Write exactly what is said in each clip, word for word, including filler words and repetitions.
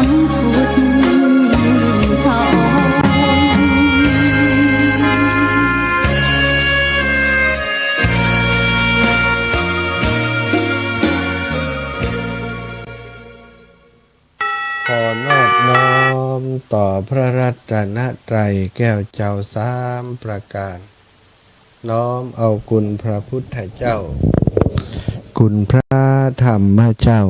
พุทธองค์ ขอนอบน้อมต่อพระรัตนตรัยแก้วเจ้าสามประการ น้อมเอาคุณพระพุทธเจ้า คุณพระธรรมเจ้า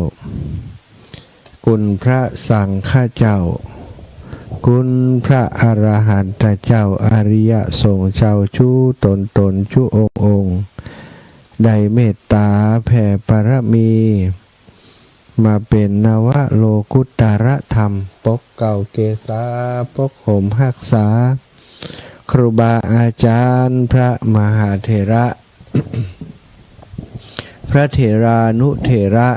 คุณพระสังฆเจ้า คุณพระอรหันตเจ้า อริยสงฆ์เจ้าจุ๊ต๋นต๋นจุ๊องค์องค์ ได้เมตต๋าแผ่ปารมี มาเป๋นนวโลกุตตรธรรม ปกเกล้าเกษา ปกห่มฮักษา ครูบาอาจ๋ารย์ พระมหาเถระ พระเถรานุเถระ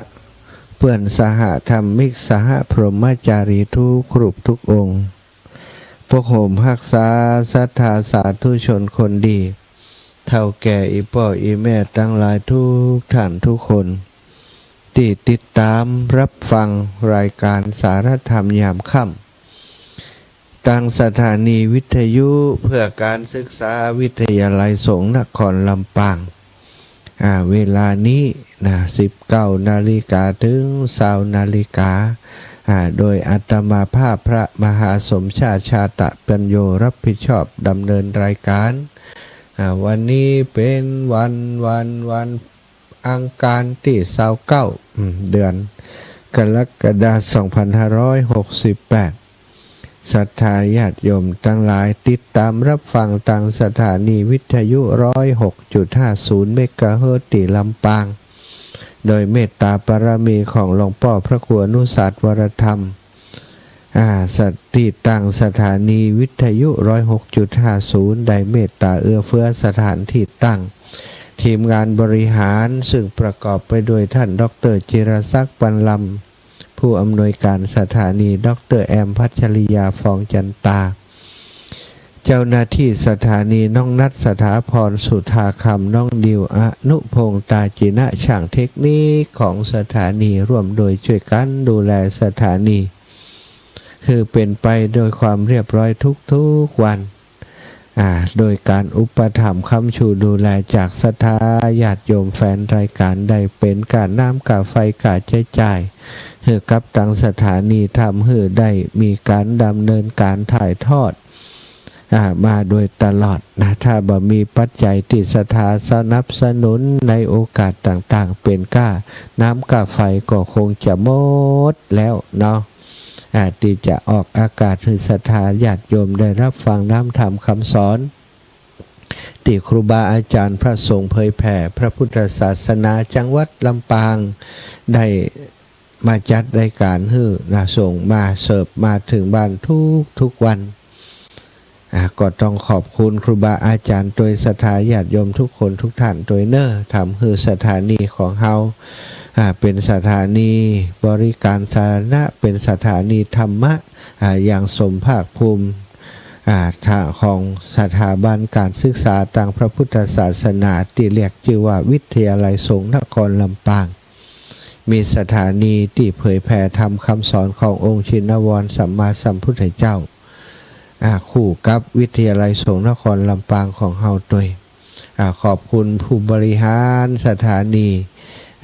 เปื้อนสหธรรมิก สหพรหมจารีทุกรูปทุกองค์ ปกห่มฮักษาศรัทธาสาธุชนคนดี เฒ่าแก่อี่ป้ออี่แม่ตังหลายทุกท่านทุกคน ตี้ติดต๋ามฮับฟังรายก๋านสารธรรมยามค่ำ ตางสถานีวิทยุเพื่อก๋านศึกษาวิทยาลัยสงฆ์นครลำปาง อ่า เวลานี้นะ สิบเก้านาฬิกาเถิงซาวนาฬิกา อ่า โดยอาตมาภาพพระมหาสมชาติ ชาตะปัญโญ ฮับผิดชอบดำเนินรายก๋าน อ่า วันนี้เป๋นวัน วัน วันอังคารตี้ซาวเก้า อืม เดือนกรกฎาคม สองพันห้าร้อยหกสิบแปด ศรัทธาญาติโยมตังหลายติดต๋ามฮับฟังตางสถานีวิทยุ ร้อยหกจุดห้าศูนย์ เมกะเฮิรตซ์ ตี้ลำปาง โดยเมตต๋าปารมีของหลวงป้อพระครูอนุสาสน์วรธรรม อ่า สถ- ตี้ตั้งสถานีวิทยุ ร้อยหกจุดห้าศูนย์ ได้เมตต๋าเอื้อเฟื้อสถานที่ตั้ง ทีมงานบริหารซึ่งประกอบไปด้วยท่านด็อกเตอร์จิรศักดิ์ ปันลำ ผู้อำนวยการสถานี ด็อกเตอร์แอม พัชริยา ฟองจันตา เจ้าหน้าตี้สถานี น้องนัท สถาพร สุธาคำ น้องดิว อนุพงษ์ ตาจินะ ช่างเทคนิคของสถานี ร่วมโดยจ้วยกั๋นดูแลสถานี หื้อเป๋นไปโดยความเรียบร้อยทุกๆวัน อ่า โดยก๋านอุปถัมภ์ค้ำชูดูแลจากศรัทธาญาติโยมแฟนรายก๋าน ได้เป๋นก้าน้ำก้าไฟก้าใจ๊จ่าย หื้อกับตางสถานี ทำหื้อได้มีก๋านดำเนินก๋านถ่ายทอด อ่า มาโดยตลอดนะ ถ้าบ่มีปัจจัยตี้ศรัทธาสนับสนุนในโอกาสต่างๆ เป๋นก้าน้ำก้าไฟก็คงจะหมดแล้วเนาะ อ่า ตี้จะออกอากาศหื้อศรัทธาญาติโยมได้ฮับฟังน้ำธรรมคำสอน ตี้ครูบาอาจ๋ารย์พระสงฆ์เผยแผ่พระพุทธศาสนาจังหวัดลำปาง ได้มาจัดรายก๋านหื้อนะ ส่งมาเสิร์ฟมาเถิงบ้านทุกๆวัน อ่า ก็ต้องขอบคุณครูบาอาจ๋ารย์ตวย ศรัทธาญาติโยมทุกคนทุกท่านตวยเน่อ ทำหื้อสถานีของเฮา อ่า เป๋นสถานีบริการสาธารณะ เป๋นสถานีธรรมะ อ่า อย่างสมภาคภูมิ อ่า ทางของสถาบันการศึกษาตางพระพุทธศาสนา ตี้เรียกจื้อว่าวิทยาลัยสงฆ์นครลำปาง มีสถานีตี้เผยแผ่ธรรมคำสอนขององค์ชินวรสัมมาสัมพุทธเจ้า อ่า คู่กับวิทยาลัยสงฆ์นครลำปางของเฮาตวย อ่า ขอบคุณผู้บริหารสถานี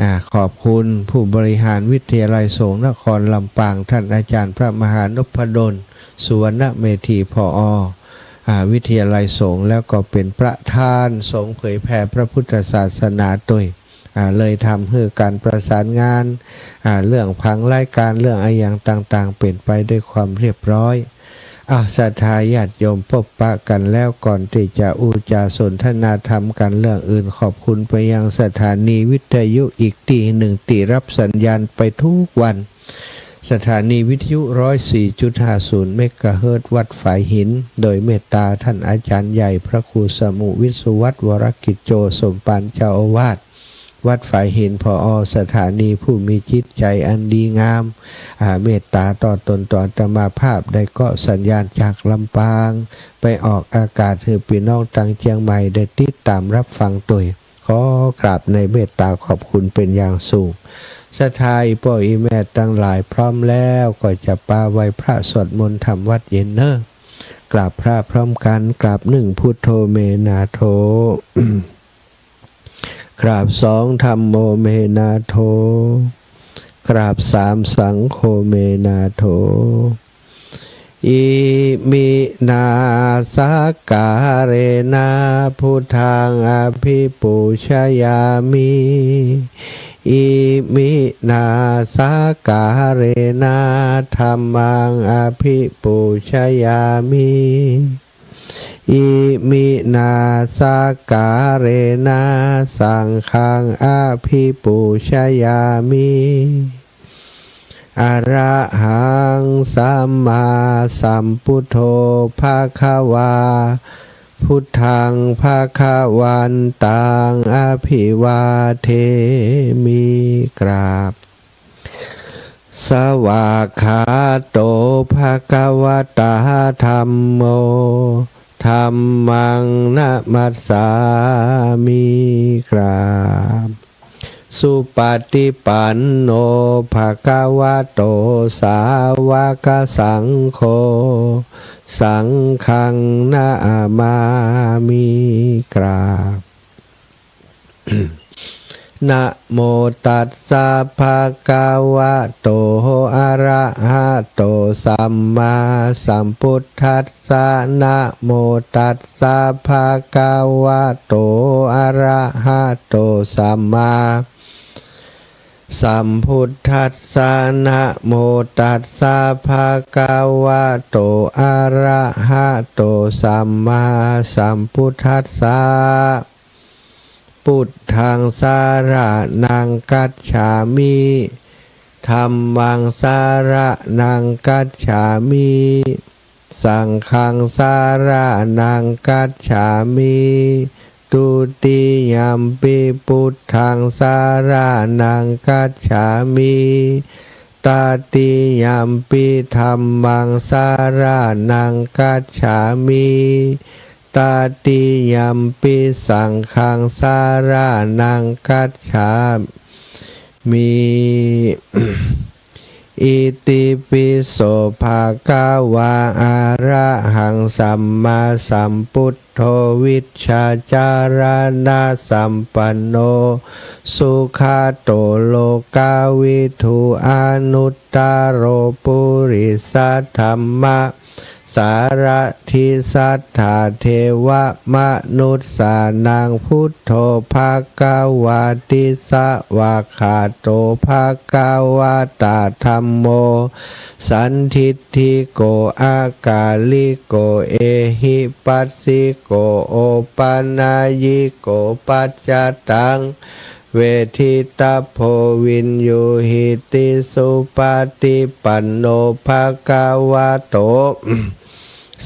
อ่า ขอบคุณผู้บริหารวิทยาลัยสงฆ์นครลำปาง ท่านอาจ๋ารย์พระมหานพดล สุวรรณเมธี ผอ อ่า วิทยาลัยสงฆ์ แล้วก็เป๋นประธานสงฆ์เผยแผ่พระพุทธศาสนาตวย อ่า เลยทำหื้อก๋านประสานงาน อ่า เรื่องผังรายก๋าน เรื่องอะหยังต่างๆ เป๋นไปด้วยความเรียบร้อย อ่า ศรัทธาญาติโยมปบปะกั๋นแล้ว ก่อนตี้จะอู้จ๋าสนทนาธรรมกั๋นเรื่องอื่น ขอบคุณไปยังสถานีวิทยุอีกตี้นึ่งตี้ฮับสัญญาณไปทุกวัน สถานีวิทยุ ร้อยสี่จุดห้าศูนย์ เมกะเฮิรตซ์ วัดฝายหิน โดยเมตต๋าท่านอาจ๋ารย์ใหญ่พระครูสมุห์ วิศวัฒน์ วรกิจโจ สมภารเจ้าอาวาส วัดฝายหิน ผอ สถานี ผู้มีจิตใจ๋อันดีงาม อ่า เมตต๋าต่อต๋นต่ออาตมาภาพ ได้เกาะสัญญาณจากลำปาง ไปออกอากาศหื้อปี้น้องตางเจียงใหม่ได้ติดต๋ามฮับฟังตวย ขอกราบในเมตต๋าขอบคุณเป๋นอย่างสูง ศรัทธาอีป้ออีแม่ตังหลายพร้อมแล้ว ก็จะปาไหว้พระสวดมนต์ทำวัตรเย็นเนาะ กราบพระพร้อมกั๋น กราบหนึ่ง พุทโธ เม นาโถ กราบสอง ธัมโม เม นาโถ กราบสาม สังโฆ เม นาโถ อิมินา สักการะนะ พุทธัง อภิปูชยามิ อิมินา สักการะนะ ธัมมัง อภิปูชยามิ อิมินา สักการะนะ สังฆัง อภิปูชยามิ อะระหัง สัมมาสัมพุทโธ ภะคะวา พุทธัง ภะคะวันตัง อะภิวาเทมิ กราบ สวากขาโต ภะคะวะตา ธัมโม ธัมมัง นะมัสสามิ กราบ สุปฏิปันโน ภะคะวะโต สาวกสังโฆ สังฆัง นะมามิ กราบ นะโมตัสสะ ภะคะวะโต อะระหะโต สัมมาสัมพุทธัสสะ นะโมตัสสะ ภะคะวะโต อะระหะโต สัมมาสัมพุทธัสสะ นะโมตัสสะ ภะคะวะโต อะระหะโต สัมมาสัมพุทธัสสะ พุทธัง สะระณัง คัจฉามิ ธัมมัง สะระณัง คัจฉามิ สังฆัง สะระณัง คัจฉามิ ทุติยัมปิ พุทธัง สะระณัง คัจฉามิ ตติยัมปิ ธัมมัง สะระณัง คัจฉามิ ตติยัมปิ สังฆัง สะระณัง คัจฉามิ อิติปิโส ภะคะวา อะระหัง สัมมาสัมพุทโธ วิชชาจารณะสัมปันโน สุขะโต โลกะวิทู อนุตตะโร ปุริสะธัมมะ สารถิ สัทธา เทวะมนุสสานัง พุทโธ ภะคะวาติ สวากขาโต ภะคะวะตา ธัมโม สันทิฏฐิโก อะกาลิโก เอหิปัสสิโก โอปะนะยิโก ปัจจตัง เวทิตะโพ วิญญูหิติ สุปะฏิปันโน ภะคะวะโต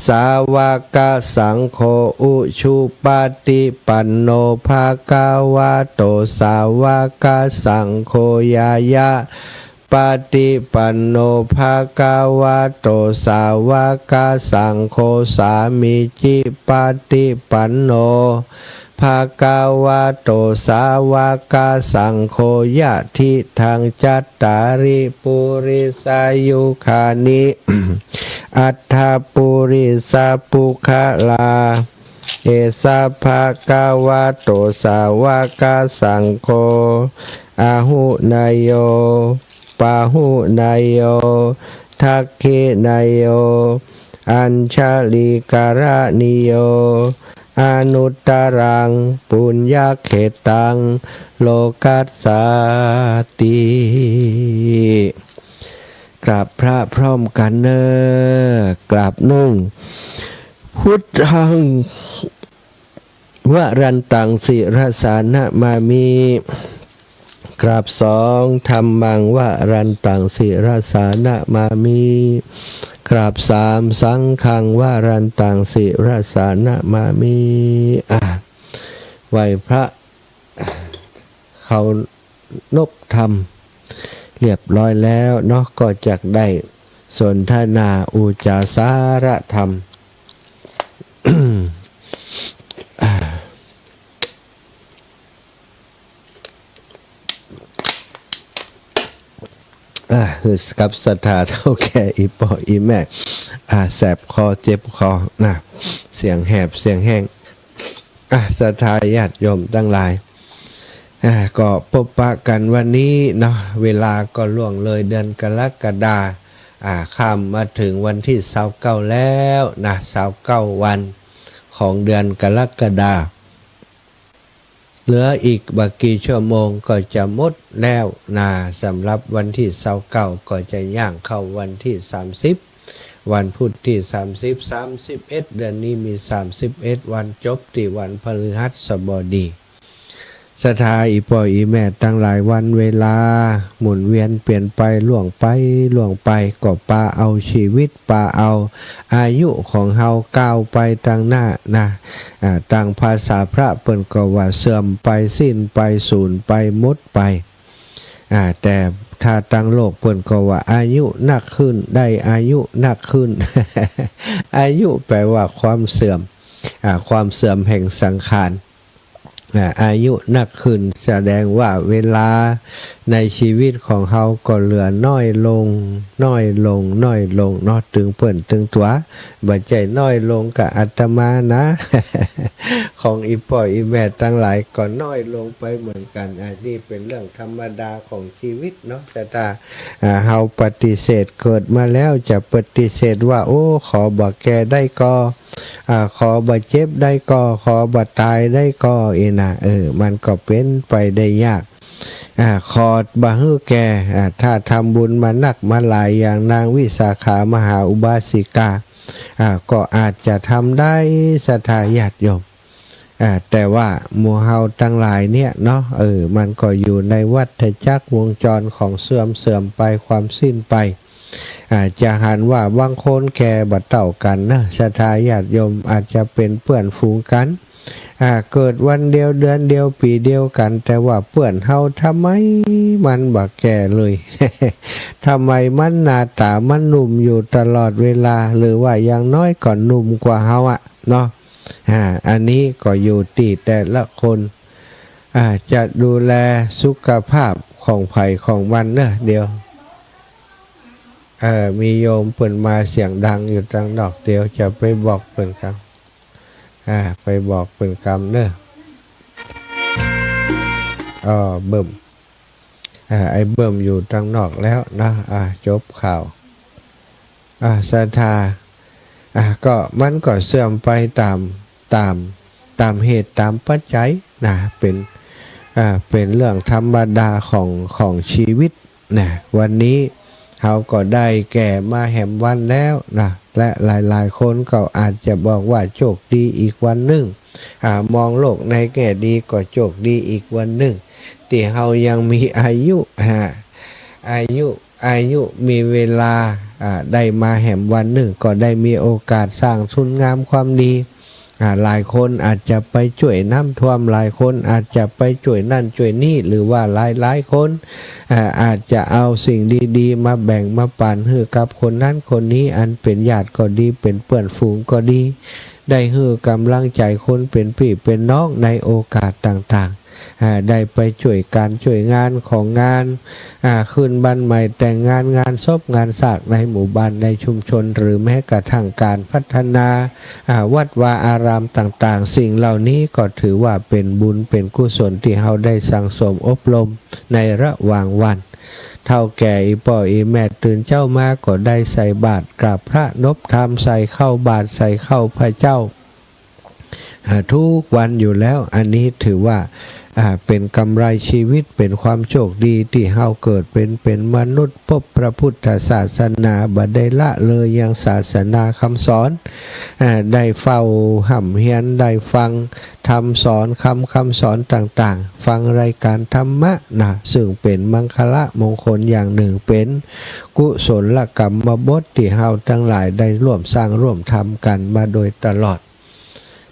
สาวกสังโฆ อุชุปะฏิปันโน ภะคะวะโต สาวกสังโฆ ญาณะปะฏิปันโน ภะคะวะโต สาวกสังโฆ สามีจิปะฏิปันโน ภะคะวะโต สาวกสังโฆ ยะทิฏฐัง จัตตาริ ปุริสายุคานิ อัฏฐะ ปุริสะปุคคละ เอสะ ภะคะวะโต สาวกสังโฆ อาหุเนยโย ปาหุเนยโย ทักขิเนยโย อัญชลีกะระณีโย อนุตตะรัง ปุญญะเขตตัง โลกัสสาติ กราบพระพร้อมกั๋นเน่อ กราบหนึ่ง พุทธัง วรันตัง ศิรสานะมามิ กราบสอง ธัมมัง วรันตัง ศิรสานะมามิ กราบสาม สังฆัง วรันตัง ศิรสานะมามิ อ่ะ ไหว้พระ เคารพธรรม เรียบร้อยแล้วเนาะ ก็จักได้สนทนาอุจจาสารธรรม อ่า อ่ะ หื้อกับศรัทธาเฒ่าแก่อี่ป้ออี่แม่ อ่ะ แสบคอเจ็บคอนะ เสียงแหบเสียงแห้ง อ่ะ ศรัทธาญาติโยมตังหลาย อ่ะ ก็ปะกั๋นวันนี้เนาะ เวลาก็ล่วงเลยเดือนกรกฎา อ่ะ ข้ามมาเถิงวันตี้ซาวเก้าแล้วนะ ซาวเก้าวันของเดือนกรกฎา เหลืออีกบ่กี่ชั่วโมงก็จะหมดแล้วนะ สำหรับวันตี้ซาวเก้าก็จะย่างเข้าวันตี้สามสิบ วันพุธตี้สามสิบ สามสิบเอ็ด เดือนนี้มีสามสิบเอ็ดวัน จบตี้วันพฤหัสบดี ศรัทธาอี่ป้ออี่แม่ตังหลาย วันเวลาหมุนเวียนเปลี่ยนไป ล่วงไป ล่วงไป ก็ปาเอาจีวิต ปาเอาอายุของเฮาก้าวไปตังหน้านะ อ่า ตางภาษาพระเปิ้นก็ว่าเสื่อมไป สิ้นไป สูญไป หมดไป อ่า แต่ถ้าตางโลกเปิ้นก็ว่าอายุนักขึ้น ได้อายุนักขึ้น อายุแปลว่าความเสื่อม อ่า ความเสื่อมแห่งสังขาร อ่า อายุนักขึ้น แสดงว่าเวลาในจีวิตของเฮาก็เหลือน้อยลง น้อยลง น้อยลงเนาะ ตึงเปิ้นตึงตั๋ว บ่ใจ้น้อยลงกับอาตมานะ ของอี่ป้ออี่แม่ตังหลายก็น้อยลงไปเหมือนกั๋น อันนี้เป๋นเรื่องธรรมดาของจีวิตเนาะ แต่ถ้า อ่า เฮาปฏิเสธเกิดมาแล้ว จะปฏิเสธว่า โอ้ ขอบ่แก่ได้ก่อ อ่า ขอบ่เจ็บได้ก่อ ขอบ่ต๋ายได้ก่อ อี้นะ เออ มันก็เป๋นไปได้ยาก อ่า ขอบ่หื้อแก่ อ่า ถ้าทำบุญมานักมาหลายอย่างนางวิสาขามหาอุบาสิกา อ่า ก็อาจจะทำได้ ศรัทธาญาติโยม อ่า แต่ว่าหมู่เฮาตังหลายเนี่ยเนาะ เออ มันก็อยู่ในวัฏจักรวงจรของเสื่อม เสื่อมไป ความสิ้นไป อ่า จะหันว่าบางคนแก่บ่เต้ากั๋นนะ ศรัทธาญาติโยม อาจจะเป๋นเปื้อนฝูงกั๋น อ่า เกิดวันเดียว เดือนเดียว ปี๋เดียวกั๋น แต่ว่าเปื้อนเฮาทำไมมันบ่แก่เลย ทำไมมันหน้าต๋ามันหนุ่มอยู่ตลอดเวลา หรือว่าอย่างน้อยก็หนุ่มกว่าเฮาอะเนาะ อ่า อันนี้ก็อยู่ตี้แต่ละคน อ่า จะดูแลสุขภาพของใผของมันเนาะ เดี๋ยว เอ่อ มีโยมเปิ้นมาเสียงดังอยู่ตังนอก เดี๋ยวจะไปบอกเปิ้นกำ อ่า ไปบอกเปิ้นกำเนาะ อ้อ เบิ่ม อ่า ไอ้เบิ่มอยู่ตังนอกแล้วนะ อ่า จบข่าว อ่า ศรัทธา อ่า ก็มันก็เสื่อมไปต๋าม ต๋าม ต๋ามเหตุต๋ามปัจจัยนะ เป๋น อ่า เป๋นเรื่องธรรมดาของ ของจีวิตนะ วันนี้เฮาก็ได้แก่มาแหมวันแล้วนะ และหลายๆ คนก็อาจจะบอกว่าโชคดีอีกวันนึ่ง อ่า มองโลกในแง่ดีก็โชคดีอีกวันนึ่ง ตี้เฮายังมีอายุ อ่า อายุ อายุมีเวลา อ่า ได้มาแหมวันนึ่ง ก็ได้มีโอกาสสร้างคุณงามความดี อ่า หลายคนอาจจะไปจ้วยน้ำท่วม หลายคนอาจจะไปจ้วยนั่นจ้วยนี่ หรือว่าหลายๆ คน อ่า อาจจะเอาสิ่งดีๆ มาแบ่งมาปั๋นหื้อกับคนนั้นคนนี้ อันเป๋นญาติก็ดี เป๋นเปื้อนฝูงก็ดี ได้หื้อก๋ำลังใจ๋คนเป๋นปี้เป๋นน้องในโอกาสต่างๆ อ่า ได้ไปจ้วยก๋านจ้วยงานของงาน อ่า ขึ้นบ้านใหม่ แต่งงาน งานศพ งานสากในหมู่บ้าน ในชุมชน หรือแม้กระทั่งก๋านพัฒนา อ่า วัดวาอารามต่างๆ สิ่งเหล่านี้ก็ถือว่าเป๋นบุญเป๋นกุศลตี้เฮาได้สั่งสมอบรมในระหว่างวัน เฒ่าแก่อี่ป้ออี่แม่ตื่นเจ๊ามาก็ได้ใส่บาตรกราบพระนบธรรม ใส่ข้าวบาตร ใส่ข้าวพระเจ้า อ่า ทุกวันอยู่แล้ว อันนี้ถือว่า อ่า เป๋นกำไรจีวิต เป๋นความโชคดีตี้เฮาเกิดเป๋น เป๋นมนุษย์ ปบพระพุทธศาสนา บ่ได้ละเลยยังศาสนาคำสอน อ่า ได้เฝ้าฮ่ำเฮียน ได้ฟังธรรมสอน คำ คำสอนต่างๆ ฟังรายการธรรมะนะ ซึ่งเป๋นมังคละมงคลอย่างนึ่ง เป๋นกุศลกรรมบทตี้เฮาตังหลายได้ร่วมสร้างร่วมทำกั๋นมาโดยตลอด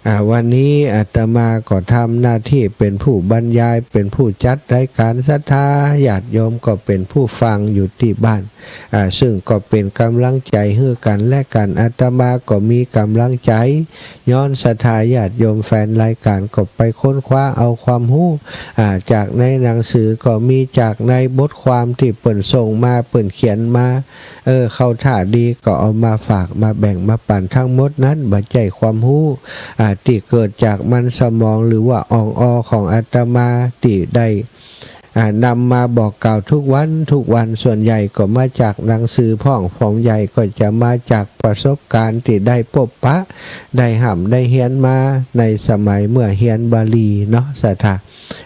อ่า วันนี้อาตมาก็ทำหน้าตี้เป๋นผู้บรรยาย เป๋นผู้จัดรายก๋าน ศรัทธาญาติโยมก็เป๋นผู้ฟังอยู่ตี้บ้าน อ่า ซึ่งก็เป๋นก๋ำลังใจ๋หื้อกั๋นและกั๋น อาตมาก็มีก๋ำลังใจ๋ ย้อนศรัทธาญาติโยมแฟนรายก๋านก็ไปค้นคว้าเอาความฮู้ อ่า จากในหนังสือก็มี จากในบทความตี้เปิ้นส่งมา เปิ้นเขียนมา เออ เข้าท่าดีก็เอามาฝาก มาแบ่ง มาปั๋น ทั้งหมดนั้นบ่ใจ้ความฮู้ อ่า ตี้เกิดจากมันสมอง หรือว่าอ่องออของอาตมาตี้ได้ อ่า นำมาบอกกล่าวทุกวัน ทุกวัน ส่วนใหญ่ก็มาจากหนังสือพ่อง ส่วนใหญ่ก็จะมาจากประสบก๋ารณ์ตี้ได้ปบปะ ได้ฮ่ำได้เฮียนมาในสมัยเมื่อเฮียนบาลีเนาะ ศรัทธา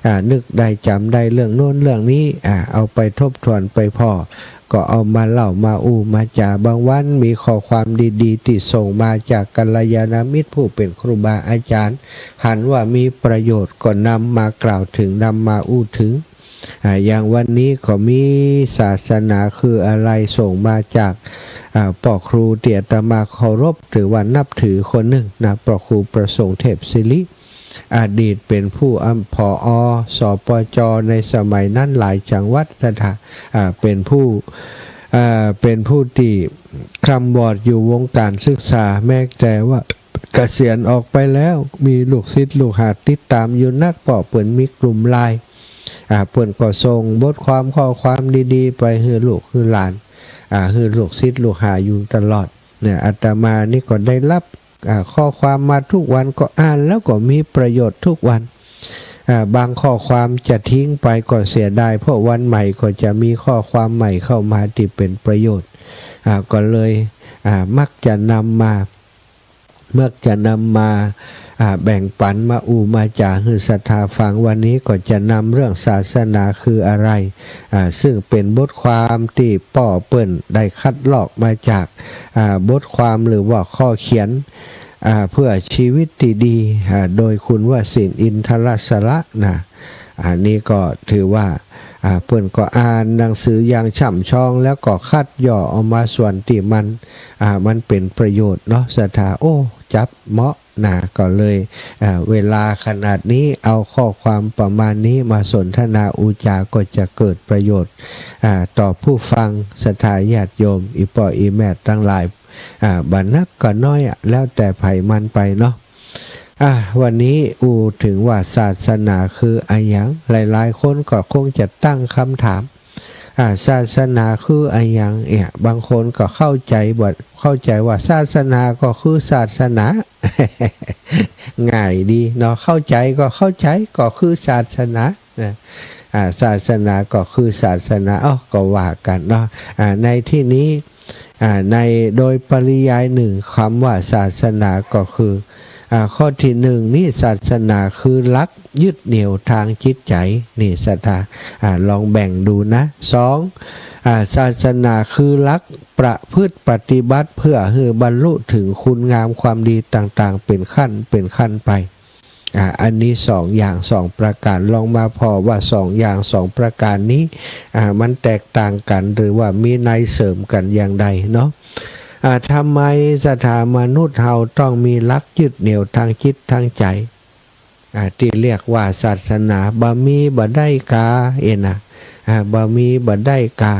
อ่า นึกได้จ๋ำได้เรื่องโน้นเรื่องนี้ อ่า เอาไปทบทวนไปผ่อ ก็เอามาเล่ามาอู้มาจ๋า บางวันมีข้อความดีๆ ตี้ส่งมาจากกัลยาณมิตรผู้เป๋นครูบาอาจ๋ารย์ หันว่ามีประโยชน์ก็นำมากล่าวเถิง นำมาอู้เถิง อ่า อย่างวันนี้ก็มีศาสนาคืออะไรส่งมาจาก อ่า ป้อครูตี้อาตมาเคารพ ถือว่านับถือคนนึ่งนะ ป้อครูประสงค์เทพศิริ อดีตเป๋นผู้อำ ผอ สปจ ในสมัยนั้นหลายจังหวัด ศรัทธา อ่า เป๋นผู้ อ่า เป๋นผู้ตี้คร่ำวอดอยู่วงก๋านศึกษา แม้แต่ว่าเกษียณออกไปแล้ว มีลูกศิษย์ลูกหาติดต๋ามอยู่นัก ป้อเปิ้นมีกลุ่มไลน์ อ่า เปิ้นก็ส่งบทความข้อความดีๆ ไปหื้อลูกหื้อหลาน อ่า หื้อลูกศิษย์ลูกหาอยู่ตลอด เนี่ย อาตมานี่ก็ได้รับ อ่า ข้อความมาทุกวัน ก็อ่านแล้วก็มีประโยชน์ทุกวัน อ่า บางข้อความจะทิ้งไปก็เสียดาย เพราะวันใหม่ก็จะมีข้อความใหม่เข้ามาตี้เป๋นประโยชน์ อ่า ก็เลย อ่า มักจะนำมา มักจะนำมา อ่า แบ่งปั๋น มาอู้มาจ๋าหื้อศรัทธาฟัง วันนี้ก็จะนำเรื่องศาสนาคืออะไร อ่า ซึ่งเป๋นบทความตี้ป้อเปิ้นได้คัดลอกมาจาก อ่า บทความหรือว่าข้อเขียน อ่า เพื่อชีวิตตี้ดี อ่า โดยคุณวสินทร์ อินทรสระนะ อันนี้ก็ถือว่า อ่า เปิ้นก็อ่านหนังสืออย่างช่ำชอง แล้วก็คัดย่อเอามาส่วนตี้มัน อ่า มันเป๋นประโยชน์เนาะ ศรัทธา โอ้ จับเหมาะนะ ก็เลย อ่า เวลาขนาดนี้ เอาข้อความประมาณนี้มาสนทนาอู้จ๋า ก็จะเกิดประโยชน์ อ่า ต่อผู้ฟัง ศรัทธาญาติโยม อี่ป้ออี่แม่ตังหลาย อ่า บ่นักก็น้อยอะ แล้วแต่ใผมันไปเนาะ อ่ะ วันนี้อู้เถิงว่าศาสนาคืออะหยัง หลายๆ คนก็คงจะตั้งกำถาม อ่า ศาสนาคืออะหยังเนี่ย บางคนก็เข้าใจ๋ว่า เข้าใจ๋ว่าศาสนาก็คือศาสนา ง่ายดีเนาะ เข้าใจ๋ก็เข้าใจ๋ ก็คือศาสนานะ อ่า ศาสนาก็คือศาสนา อ้อ ก็ว่ากั๋นเนาะ อ่า ในตี้นี้ อ่า ในโดยปริยายนึ่ง กำว่าศาสนาก็คือ อ่า ข้อตี้นึ่งนี้ ศาสนาคือหลักยึดเหนี่ยวตางจิตใจ๋ นี่ศรัทธา อ่า ลองแบ่งดูนะ สอง อ่า ศาสนาคือหลักประพฤติปฏิบัติเพื่อหื้อบรรลุเถิงคุณงามความดีต่างๆ เป๋นขั้น เป๋นขั้นไป อ่า อันนี้สองอย่างสองประก๋าน ลองมาผ่อว่าสองอย่างสองประก๋านนี้ อ่า มันแตกต่างกั๋น หรือว่ามีในเสริมกั๋นอย่างใดเนาะ อ่า ทำไมศรัทธามนุษย์เฮาต้องมีหลักยึดเหนี่ยวตางจิตตางใจ๋ อ่า ตี้เรียกว่าศาสนา บ่มีบ่ได้กา เอ็นะ อ่า บ่มีบ่ได้กา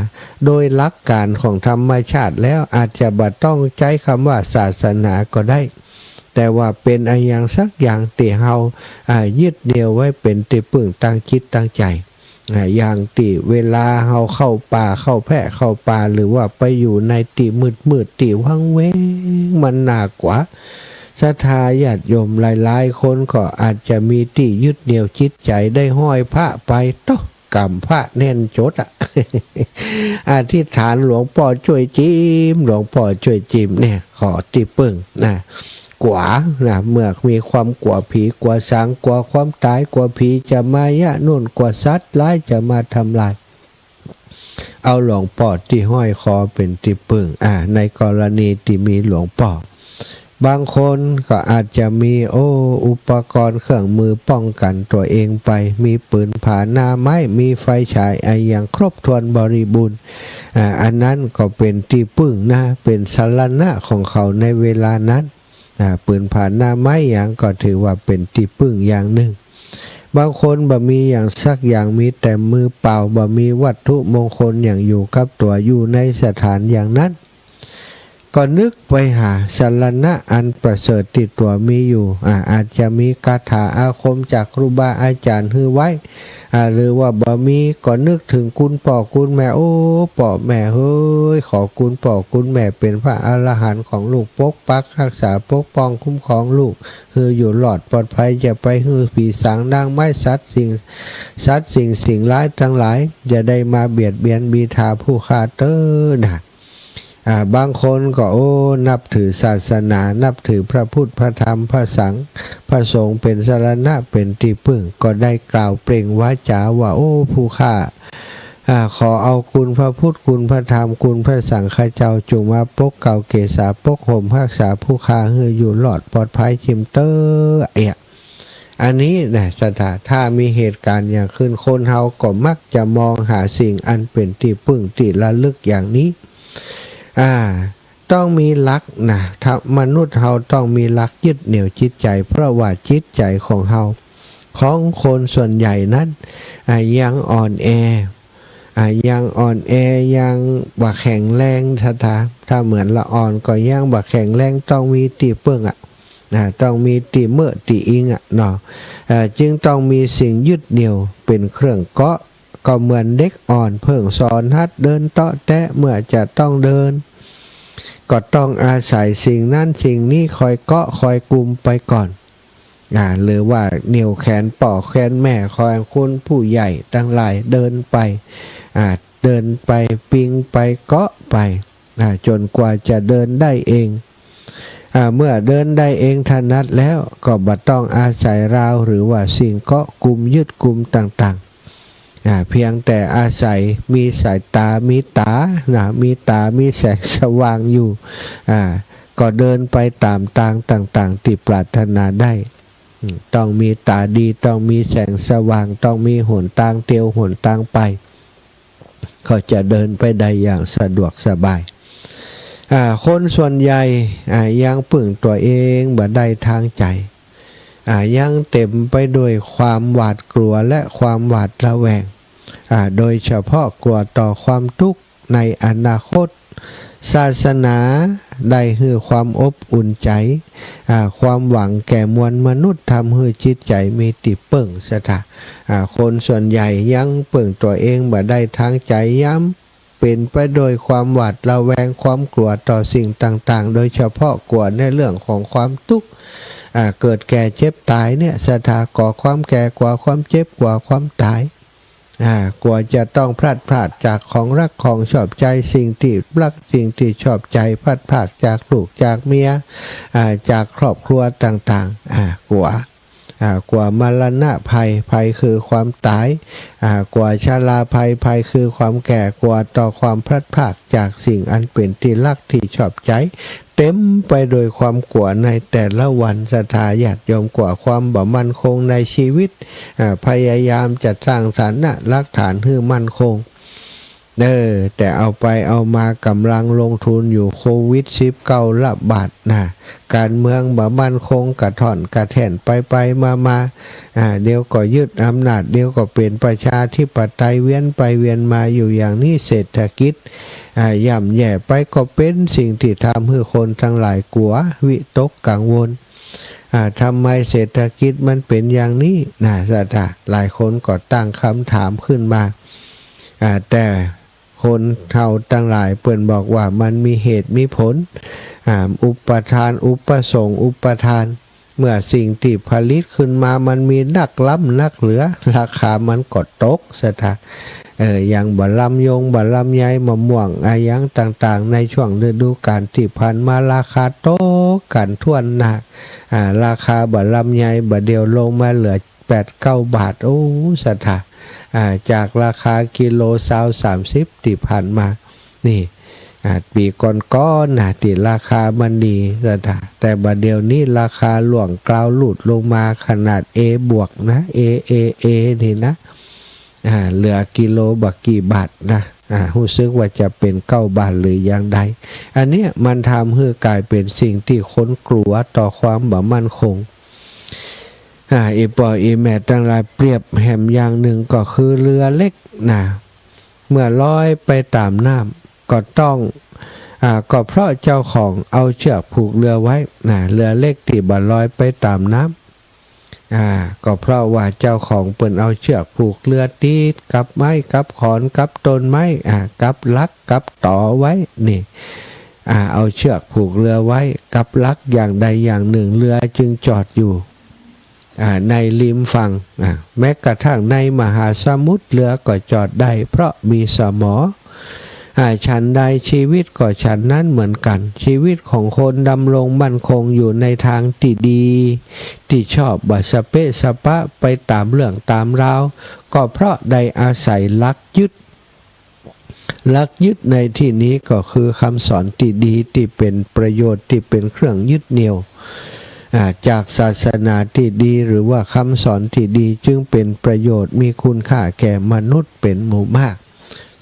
โดยหลักก๋านของธรรมชาติแล้ว อาจจะบ่ต้องใจ๊กำว่าศาสนาก็ได้ แต่ว่าเป๋นอะหยังสักอย่างตี้เฮา อ่า ยึดเหนี่ยวไว้เป๋นตี้ปึ้งตางจิตตางใจ๋ อ่า อย่างตี้เวลาเฮาเข้าป่า เข้าแพะ เข้าป่า หรือว่าไปอยู่ในตี้มืดๆ ตี้วังเวง มันน่ากลัว ศรัทธาญาติโยมหลายๆ คนก็อาจจะมีตี้ยึดเหนี่ยวจิตใจ๋ ได้ห้อยพระไป โต๊ะ ก๋ำพระแน่นจ๊ดอะ อธิษฐานหลวงป้อจ้วยจิม หลวงป้อจ้วยจิมเนี่ย ขอตี้ปึ้งนะ กั๋วนะ เมื่อมีความกั๋วผี กั๋วสาง กั๋วความต๋าย กั๋วผีจะมาเยียะโน่น กั๋วสัตว์ร้ายจะมาทำลาย เอาหลวงป้อตี้ห้อยคอเป๋นตี้ปึ้ง อ่า ในกรณีตี้มีหลวงป้อ บางคนก็อาจจะมี โอ้ อุปกรณ์เครื่องมือป้องกั๋นตั๋วเองไป มีปืนผาหน้าไม้ มีไฟฉายอะหยังครบถ้วนบริบูรณ์ อ่า อันนั้นก็เป๋นตี้ปึ้งนะ เป๋นสรณะของเขาในเวลานั้น อ่า ปืนผาหน้าไม้หยังก็ถือว่าเป๋นตี้ปึ้งอย่างนึ่ง บางคนบ่มีหยังสักอย่าง มีแต่มือเปล่า บ่มีวัตถุมงคลหยังอยู่กับตั๋ว อยู่ในสถานอย่างนั้น ก็นึกไปหาสรณะอันประเสริฐตี้ตั๋วมีอยู่ อ่า อาจจะมีคาถาอาคมจากครูบาอาจ๋ารย์หื้อไว้ อ่า หรือว่าบ่มีก็นึกเถิงคุณป้อคุณแม่ โอ้ ป้อแม่เฮย ขอคุณป้อคุณแม่เป๋นพระอรหันต์ของลูก ปกปักฮักษาปกป้องคุ้มครองลูก หื้ออยู่รอดปลอดภัย อย่าไปหื้อผีสางนางไม้สัตว์สิ่ง สัตว์สิ่ง สิ่งร้ายตังหลาย อย่าได้มาเบียดเบียนบีทาผู้ข้าเต๊อะนะ อ่า บางคนก็ โอ้ นับถือศาสนา นับถือพระพุทธ พระธรรม พระสังฆ พระสงฆ์เป๋นสรณะ เป๋นตี้ปึ้ง ก็ได้กล่าวเปล่งวาจาว่า โอ้ ผู้ข้า อ่า ขอเอาคุณพระพุทธ คุณพระธรรม คุณพระสังฆเจ้า จุ่งมาปกเกล้าเกษา ปกห่มฮักษาผู้ข้าหื้ออยู่รอดปลอดภัยจิ่มเต๊อะ เอะ อันนี้นะ ศรัทธา ถ้ามีเหตุการณ์อย่างขึ้น คนเฮาก็มักจะมองหาสิ่งอันเป๋นตี้ปึ้งตี้ระลึกอย่างนี้ อ่า ต้องมีหลักนะ ถ้ามนุษย์เฮาต้องมีหลักยึดเหนี่ยวจิตใจ๋ เพราะว่าจิตใจ๋ของเฮา ของคนส่วนใหญ่นั้น อ่า ยังอ่อนแอ อ่า ยังอ่อนแอ ยังบ่แข็งแรง ศรัทธา ถ้าเหมือนละอ่อนก็ยังบ่แข็งแรง ต้องมีตี้เปิ้งอะ อ่า ต้องมีตี้เม้อตี้อิงอะเนาะ เอ่อ จึงต้องมีสิ่งยึดเหนี่ยวเป๋นเครื่องเกาะ ก็เหมือนเด็กอ่อนเพิ่งสอนหัดเดินเต๊าะแต๊ะ เมื่อจะต้องเดิน ก็ต้องอาศัยสิ่งนั้นสิ่งนี้คอยเกาะคอยกุมไปก่อน อ่า หรือว่าเหนี่ยวแขนป้อแขนแม่ของคุณผู้ใหญ่ตังหลายเดินไป อ่า เดินไปปิงไปเกาะไป อ่า จ๋นกว่าจะเดินได้เอง อ่า เมื่อเดินได้เองถนัดแล้ว ก็บ่ต้องอาศัยราวหรือว่าสิ่งเกาะกุมยึดกุมต่างๆ อ่า เพียงแต่อาศัยมีสายต๋า มีต๋านะ มีต๋า มีแสงสว่างอยู่ อ่า ก็เดินไปต๋ามตางต่างๆ ตี้ปรารถนาได้ อืม ต้องมีต๋าดี ต้องมีแสงสว่าง ต้องมีหนตางเตียวหนตางไป ก็จะเดินไปได้อย่างสะดวกสบาย อ่า คนส่วนใหญ่ อ่า ยังปึ้งตั๋วเองบ่ได้ตางใจ๋ อ่า ยังเต๋มไปด้วยความหวาดกลัวและความหวาดระแวง อ่า โดยเฉพาะกลัวต่อความตุ๊กข์ในอนาคต ศาสนาได้หื้อความอบอุ่นใจ๋ อ่า ความหวังแก่มวลมนุษย์ ทำหื้อจิตใจ๋มีตี้เปิ้ง ศรัทธา อ่า คนส่วนใหญ่ยังปึ้งตั๋วเองบ่ได้ตางใจ๋ ยังเป๋นไปด้วยความหวาดระแวง ความกลัวต่อสิ่งต่างๆ โดยเฉพาะกลัวในเรื่องของความตุ๊กข์ อ่า เกิดแก่เจ็บต๋ายเนี่ย ศรัทธา กลัวความแก่ กลัวความเจ็บ กลัวความต๋าย อ่า กลัวจะต้องพลัดพรากจากของรักของชอบใจ๋ สิ่งตี้รักสิ่งตี้ชอบใจ๋ พลัดพรากจากลูกจากเมีย อ่า จากครอบครัวต่างๆ อ่า กลัว อ่า กลัวมรณะภัย ภัยคือความต๋าย อ่า กลัวชราภัย ภัยคือความแก่ กลัวต่อความพลัดพรากจากสิ่งอันเป๋นตี้รักตี้ชอบใจ๋ เต๋มไปโดยความกลัวในแต่ละวัน ศรัทธาญาติโยม กลัวความบ่มั่นคงในชีวิต อ่า พยายามจะสร้างฐานะรากฐานหื้อมั่นคง เออ แต่เอาไปเอามาก๋ำลังลงทุนอยู่ โควิดสิบเก้าระบาดนะ ก๋านเมืองบ่มั่นคง กระถ่อนกระแถ่นไปไปมามา อ่า เดี๋ยวก็ยึดอำนาจ เดี๋ยวก็เป๋นประชาธิปไตย เวียนไปเวียนมาอยู่อย่างนี้ เศรษฐกิจ อ่า ย่ำแย่ไป ก็เป๋นสิ่งตี้ทำหื้อคนตังหลายกลัว วิตกกังวล อ่า ทำไมเศรษฐกิจมันเป๋นอย่างนี้นะ ศรัทธา หลายคนก็ตั้งกำถามขึ้นมา อ่า แต่คนเฮาตังหลายเปิ้นบอกว่ามันมีเหตุมีผล อ่า อุปทาน อุปสงค์ อุปทาน เมื่อสิ่งตี้ผลิตขึ้นมามันมีนักล้ำนักเหลือ ราคามันก็ตก ศรัทธา เออ อย่างบ่าลำยง บ่าลำไย มะม่วง อะหยังต่างๆ ในช่วงฤดูกาลตี้ผ่านมา ราคาตกกั๋นถ้วนหน้า อ่า ราคาบ่าลำไย บ่าเดี่ยวลงมาเหลือแปดเก้าบาท โอ้ ศรัทธา อ่า จากราคากิโลซาวสามสิบตี้ผ่านมา นี่ อ่า ปี๋ก่อนๆ นะ ตี้ราคามันดี ศรัทธา แต่บ่าเดี่ยวนี้ราคาล่วงกราวลูดลงมาขนาด เอ บวกนะ เอ เอ เอ นี่นะ อ่า เหลือกิโลบ่ากี่บาทนะ อ่า ฮู้สึกว่าจะเป๋นเก๊าบ้านหรืออย่างใด อันเนี้ยมันทำหื้อก๋ายเป๋นสิ่งตี้คนกลัวต่อความบ่มั่นคง อ่า อี่ป้ออี่แม่ตังหลาย เปรียบแหมอย่างนึ่งก็คือเฮือเล็กนะ เมื่อลอยไปต๋ามน้ำก็ต้อง อ่า ก็เพราะเจ้าของเอาเจื้อกผูกเฮือไว้นะ เฮือเล็กตี้บ่ลอยไปต๋ามน้ำ อ่า ก็เพราะว่าเจ้าของเปิ้นเอาเจื้อกผูกเฮือติดกับไม้ กับขอน กับต้นไม้ อ่า กับหลัก กับตอไว้ นี่ อ่า เอาเจื้อกผูกเฮือไว้ กับหลักอย่างใดอย่างนึ่ง เฮือจึงจอดอยู่ อ่า ในริมฝั่ง อ่า แม้กระทั่งในมหาสมุทรเฮือก็จอดได้ เพราะมีสมอ อ่า ฉันใดชีวิตก็ฉันนั้นเหมือนกั๋น ชีวิตของคนดำรงมั่นคงอยู่ในตางตี้ดี ตี้ชอบ บ่สะเปะสะปะไปต๋ามเรื่องต๋ามราว ก็เพราะได้อาศัยหลักยึด หลักยึดในตี้นี้ก็คือคำสอนตี้ดี ตี้เป๋นประโยชน์ ตี้เป๋นเครื่องยึดเหนี่ยว อ่า จากศาสนาตี้ดี หรือว่ากำสอนตี้ดี จึงเป๋นประโยชน์ มีคุณค่าแก่มนุษย์เป๋นหมู่มาก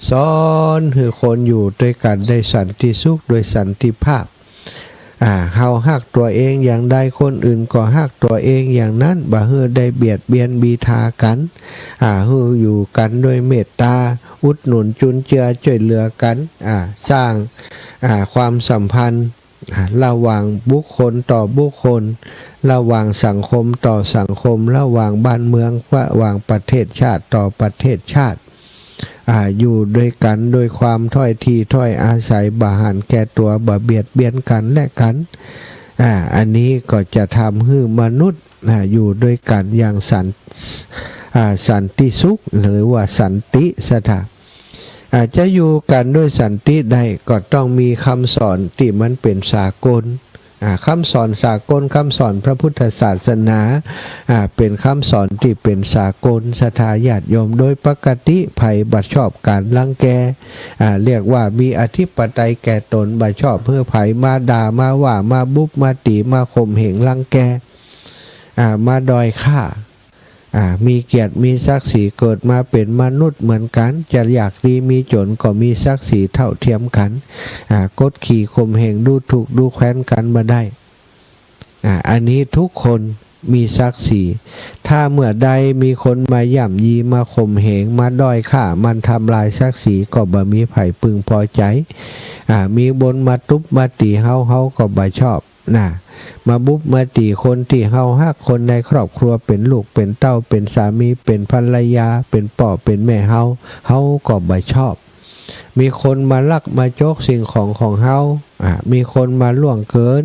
สอนหื้อคนอยู่ตวยกั๋นได้สันติสุข โดยสันติภาพ อ่า เฮาฮักตั๋วเองอย่างใด คนอื่นก็ฮักตั๋วเองอย่างนั้น บ่หื้อได้เบียดเบียนบีทากั๋น อ่า หื้ออยู่กั๋นโดยเมตต๋า อุดหนุนจุนเจือจ้วยเหลือกั๋น อ่า สร้าง อ่า ความสัมพันธ์ อ่า ระหว่างบุคคลต่อบุคคล ระหว่างสังคมต่อสังคม ระหว่างบ้านเมือง ระหว่างประเทศชาติต่อประเทศชาติ อ่า อยู่ตวยกั๋นโดยความถ้อยทีถ้อยอาศัย บ่หันแก่ตั๋ว บ่เบียดเบียนกั๋นและกั๋น อ่า อันนี้ก็จะทำหื้อมนุษย์ อ่า อยู่ตวยกั๋นอย่างสัน อ่า สันติสุข หรือว่าสันติศรัทธา อ่า จะอยู่กั๋นโดยสันติได้ ก็ต้องมีกำสอนตี้มันเป๋นสากล อ่า กำสอนสากล กำสอนพระพุทธศาสนา อ่า เป๋นกำสอนตี้เป๋นสากล ศรัทธาญาติโยม โดยปกติใผบ่ชอบก๋านรังแก อ่า เรียกว่ามีอธิปไตยแก่ต๋น บ่ชอบหื้อใผมาด่า มาว่า มาบุบ มาตี๋ มาข่มเหงรังแก อ่า มาด้อยค่า อ่า มีเกียรติมีศักดิ์ศรี เกิดมาเป๋นมนุษย์เหมือนกั๋น จะยากดีมีจ๋นก็มีศักดิ์ศรีเท่าเทียมกั๋น อ่า กดขี่ข่มเหง ดูถูกดูแควนกั๋นบ่ได้ อ่า อันนี้ทุกคนมีศักดิ์ศรี ถ้าเมื่อใดมีคนมาย่ำยี มาข่มเหง มาด้อยค่า มันทำลายศักดิ์ศรี ก็บ่มีใผพึงพอใจ๋ อ่า มีคนมาตุ๊บมาตี๋เฮา เฮาก็บ่ชอบ นะ มาบุบมาตี๋คนตี้เฮาฮัก คนในครอบครัว เป๋นลูกเป๋นเต้า เป๋นสามี เป๋นภรรยา เป๋นป้อเป๋นแม่เฮา เฮาก็บ่ชอบ มีคนมาลักมาจกสิ่งของของเฮา อ่า มีคนมาล่วงเกิน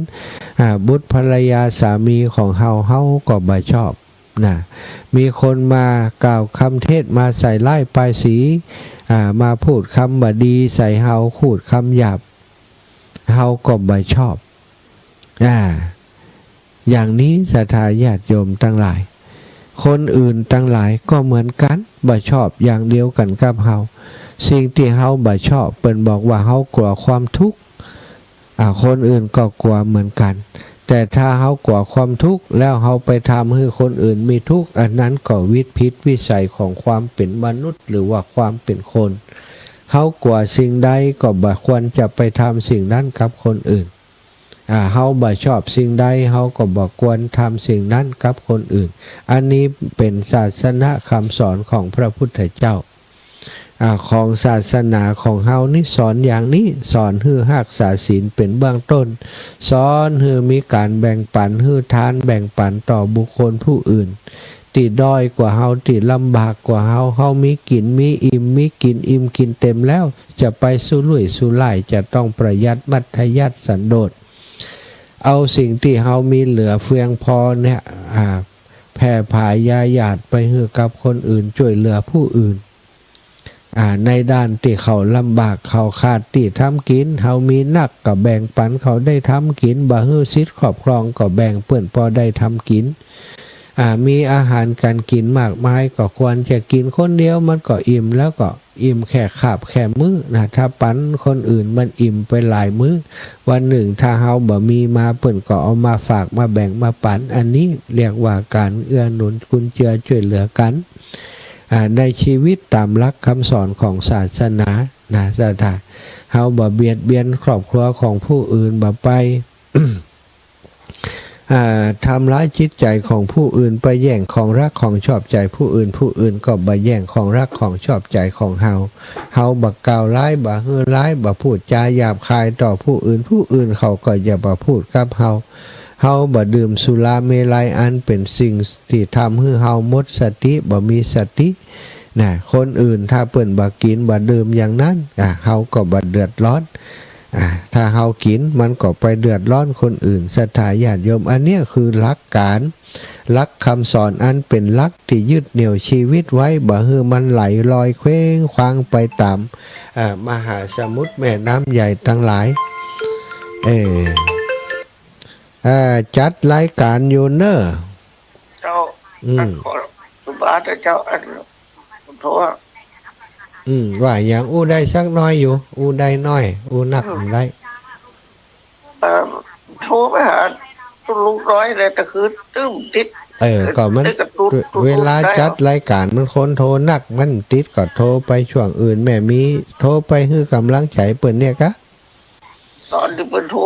อ่า บุตรภรรยาสามีของเฮา เฮาก็บ่ชอบ นะ มีคนมากล่าวกำเท็จ มาใส่ร้ายป้ายสี อ่า มาพูดกำบ่ดีใส่เฮา พูดกำหยาบ เฮาก็บ่ชอบ อ่า อย่างนี้ศรัทธาญาติโยมตังหลาย คนอื่นตังหลายก็เหมือนกั๋น บ่ชอบอย่างเดียวกั๋นกับเฮา สิ่งตี้เฮาบ่ชอบ เปิ้นบอกว่าเฮากลัวความทุกข์ อ่า คนอื่นก็กลัวเหมือนกั๋น แต่ถ้าเฮากลัวความทุกข์ แล้วเฮาไปทำหื้อคนอื่นมีทุกข์ อันนั้นก็ผิดวิสัยของความเป๋นมนุษย์ หรือว่าความเป๋นคน เฮากลัวสิ่งใดก็บ่ควรจะไปทำสิ่งนั้นกับคนอื่น อ่า เฮาบ่ชอบสิ่งใด เฮาก็บ่ควรทำสิ่งนั้นกับคนอื่น อันนี้เป๋นศาสนกำสอนของพระพุทธเจ้า อ่า ของศาสนาของเฮานี้สอนอย่างนี้ สอนหื้อฮักษาศีลเป๋นเบื้องต้น สอนหื้อมีก๋านแบ่งปั๋น หื้อทานแบ่งปั๋นต่อบุคคลผู้อื่น ตี้ด้อยกว่าเฮา ตี้ลำบากกว่าเฮา เฮามีกิ๋นมีอิ่ม มีกิ๋นอิ่มกิ๋นเต็มแล้ว จะไปสุรุ่ยสุร่าย จะต้องประหยัดมัธยัสถ์สันโดษ เอาสิ่งตี้เฮามีเหลือเฟืองพอเนี่ย อ่า แผ่ผายยาหยาดไปหื้อกับคนอื่น จ้วยเหลือผู้อื่น อ่า ในด้านตี้เขาลำบาก เขาขาดตี้ทำกิ๋น เฮามีนักก็แบ่งปั๋นเขาได้ทำกิ๋น บ่หื้อสิทธิ์ครอบครองก็แบ่งเปิ้นปอได้ทำกิ๋น อ่า มีอาหารก๋านกิ๋นมากมาย ก็ควรจะกิ๋นคนเดียวมันก็อิ่ม แล้วก็อิ่มแค่คาบแค่มื้อนะ ถ้าปั๋นคนอื่นมันอิ่มไปหลายมื้อ วันนึ่งถ้าเฮาบ่มีมา เปิ้นก็เอามาฝากมาแบ่งมาปั๋น อันนี้เรียกว่าก๋านเอื้อหนุนกุนเจือจ้วยเหลือกั๋น อ่า ในชีวิตต๋ามหลักกำสอนของศาสนา นะ ศรัทธา เฮาบ่เบียดเบียนครอบครัวของผู้อื่น บ่ไป อ่า ทำร้ายจิตใจของผู้อื่น ไปแย่งของรักของชอบใจผู้อื่น ผู้อื่นก็บ่แย่งของรักของชอบใจของเฮา เฮาบ่กล่าวร้าย บ่หื้อร้าย บ่พูดจาหยาบคายต่อผู้อื่น ผู้อื่นเขาก็อย่าบ่พูดกับเฮา เฮาบ่ดื่มสุราเมรัย อันเป๋นสิ่งตี้ทำหื้อเฮาหมดสติ บ่มีสติ นะ คนอื่นถ้าเปิ้นบ่กิ๋นบ่ดื่มอย่างนั้น อ่า เฮาก็บ่เดือดร้อน อ่า ถ้าเฮากิ๋นมันก็ไปเดือดร้อนคนอื่น ศรัทธาญาติโยม อันเนี้ยคือหลักการ หลักกำสอนอันเป๋นหลักตี้ยึดเหนี่ยวชีวิตไว้ บ่หื้อมันไหลลอยเคว้งคว้างไปต๋าม อ่า มหาสมุทรแม่น้ำใหญ่ตังหลาย เออ อ่า จัดรายก๋านอยู่เน่อ เจ้า อืม อันขอ ครูบาเจ้า อันโทร อืม ว่าหยัง อู้ได้สักหน้อยอยู่ อู้ได้หน้อย อู้นักบ่ได้ เอ่อ โทรไปหาตุ๊ลุงน้อยเลย แต่คือตึ้มติด เออ ก็มัน เอ้ย กระตุก เวลา ตุ๊ลุงได้ จัดรายก๋านมันคนโทรนัก มันติดก็โทรไปช่วงอื่น แม่มีโทรไปหื้อก๋ำลังใจ๋เปิ้นเนี่ยกะ ต๋อนตี้เปิ้นโทร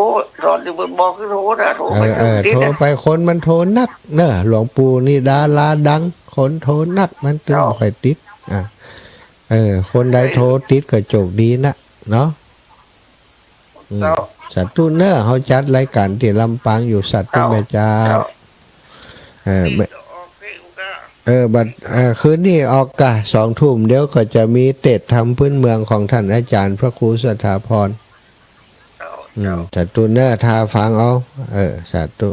ต๋อนตี้เปิ้นบอกหื้อโทรนะ โทรไป เออ เออ ตึ้มติด โทร นะ ไป คนมันโทรนักเน่อ หลวงปู่นี่ดาราดัง คนโทรนัก มันตึง เจ้า บ่ค่อยติด อ่ะ เออ คนใดโทรติดก็โจคดีนะ เนาะ อืม เจ้า สาธุเน่อ เฮาจัดรายก๋านตี้ลำปางอยู่ สาธุ เจ้า แม่เจ้า เจ้า เออ แม่ เออ บัด เออ คืนนี้ออกกะ สองทุ่ม เดี๋ยวก็จะมีเตสน์ธรรมพื้นเมืองของท่านอาจ๋ารย์พระครูสถาพร อืม สาธุเน่อ ถ้าฟังเอา เออ สาธุ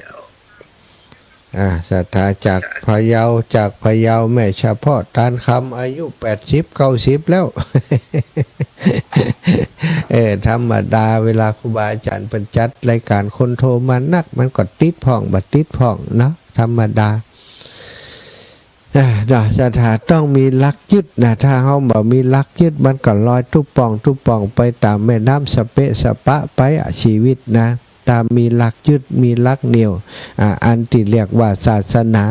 อ่า ศรัทธาจากพะเยา จากพะเยา แม่เฉพาะตานคำ อายุแปดสิบ เก้าสิบ แล้ว เออ ธรรมดา เวลาครูบาอาจ๋ารย์เปิ้นจัดรายก๋าน คนโทรมานัก มันก็ติดพ่อง บ่ติดพ่องเนาะ ธรรมดา อ่า เนาะ ศรัทธาต้องมีหลักยึดนะ ถ้าเฮาบ่มีหลักยึด มันก็ลอยตุ๊บป่องตุ๊บป่องไปต๋ามแม่น้ำสะเปะสะปะไปอะ ชีวิตนะ ถ้ามีหลักยึด มีหลักเหนี่ยว อ่า อันตี้เรียกว่าศาสนา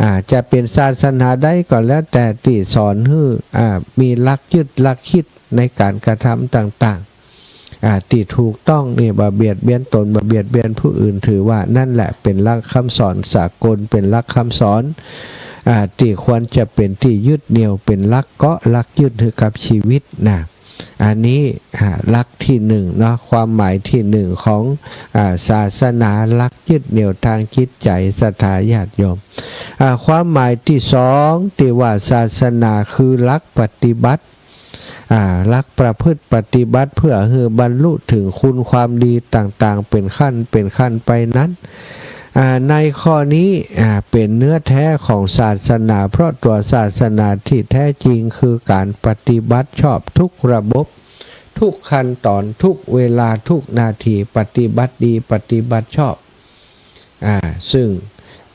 อ่า จะเป๋นศาสนาใดก็แล้วแต่ตี้สอนหื้อ อ่า มีหลักยึดหลักคิดในก๋านกระทำต่างๆ อ่า ตี้ถูกต้องนี่ บ่เบียดเบียนตน บ่เบียดเบียนผู้อื่น ถือว่านั่นแหละเป๋นหลักกำสอนสากล เป๋นหลักกำสอน อ่า ตี้ควรจะเป๋นตี้ยึดเหนี่ยว เป๋นหลักเกาะหลักยึดหื้อกับชีวิตนะ อันนี้ อ่า หลักตี้หนึ่งเนาะ ความหมายตี้หนึ่งของ อ่า ศาสนา หลักยึดเหนี่ยวตางจิตใจ๋ ศรัทธาญาติโยม อ่า ความหมายตี้สองตี้ว่าศาสนาคือหลักปฏิบัติ อ่า หลักประพฤติปฏิบัติเพื่อหื้อบรรลุเถิงคุณความดีต่างๆ เป๋นขั้นเป๋นขั้นไปนั้น อ่า ในข้อนี้ อ่า เป๋นเนื้อแท้ของศาสนา เพราะตั๋วศาสนาตี้แท้จริงคือก๋านปฏิบัติชอบทุกระบบ ทุกขั้นต๋อน ทุกเวลา ทุกนาที ปฏิบัติดี ปฏิบัติชอบ อ่า ซึ่ง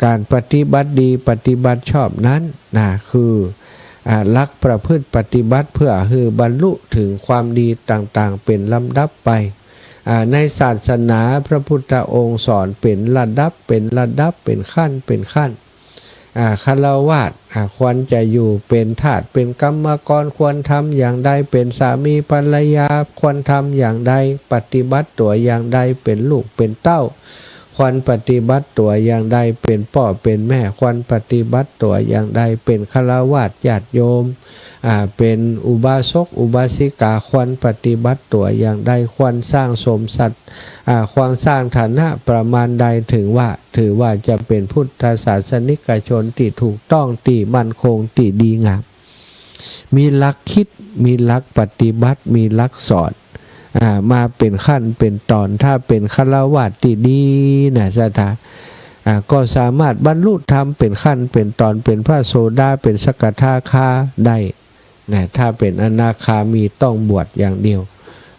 ก๋านปฏิบัติดี ปฏิบัติชอบนั้นนะ คือ อ่า หลักประพฤติปฏิบัติเพื่อหื้อบรรลุเถิงความดีต่างๆ เป๋นลำดับไป อ่า ในศาสนาพระพุทธองค์สอนเป๋นระดับ เป๋นระดับ เป๋นขั้น เป๋นขั้น อ่า ฆราวาส อ่า ควรจะอยู่เป๋นทาส เป๋นกรรมกร ควรทำอย่างใด เป๋นสามีภรรยา ควรทำอย่างใด ปฏิบัติตั๋วอย่างใด เป๋นลูกเป๋นเต้า ควรปฏิบัติตั๋วอย่างใด เป๋นป้อเป๋นแม่ ควรปฏิบัติตั๋วอย่างใด เป๋นฆราวาสญาติโยม อ่า เป๋นอุบาสกอุบาสิกา ควรปฏิบัติตั๋วอย่างใด ควรสร้างสมสัตว์ อ่า ควรสร้างฐานะประมาณใด ถึงว่า ถือว่าจะเป๋นพุทธศาสนิกชนตี้ถูกต้อง ตี้มั่นคง ตี้ดีงาม มีหลักคิด มีหลักปฏิบัติ มีหลักสอน อ่า มาเป๋นขั้นเป๋นต๋อน ถ้าเป๋นฆราวาสตี้ดีนะ ศรัทธา อ่า ก็สามารถบรรลุธรรมเป๋นขั้นเป๋นต๋อน เป๋นพระโสดา เป๋นสกทาคาได้นะ ถ้าเป๋นอนาคามีต้องบวชอย่างเดียว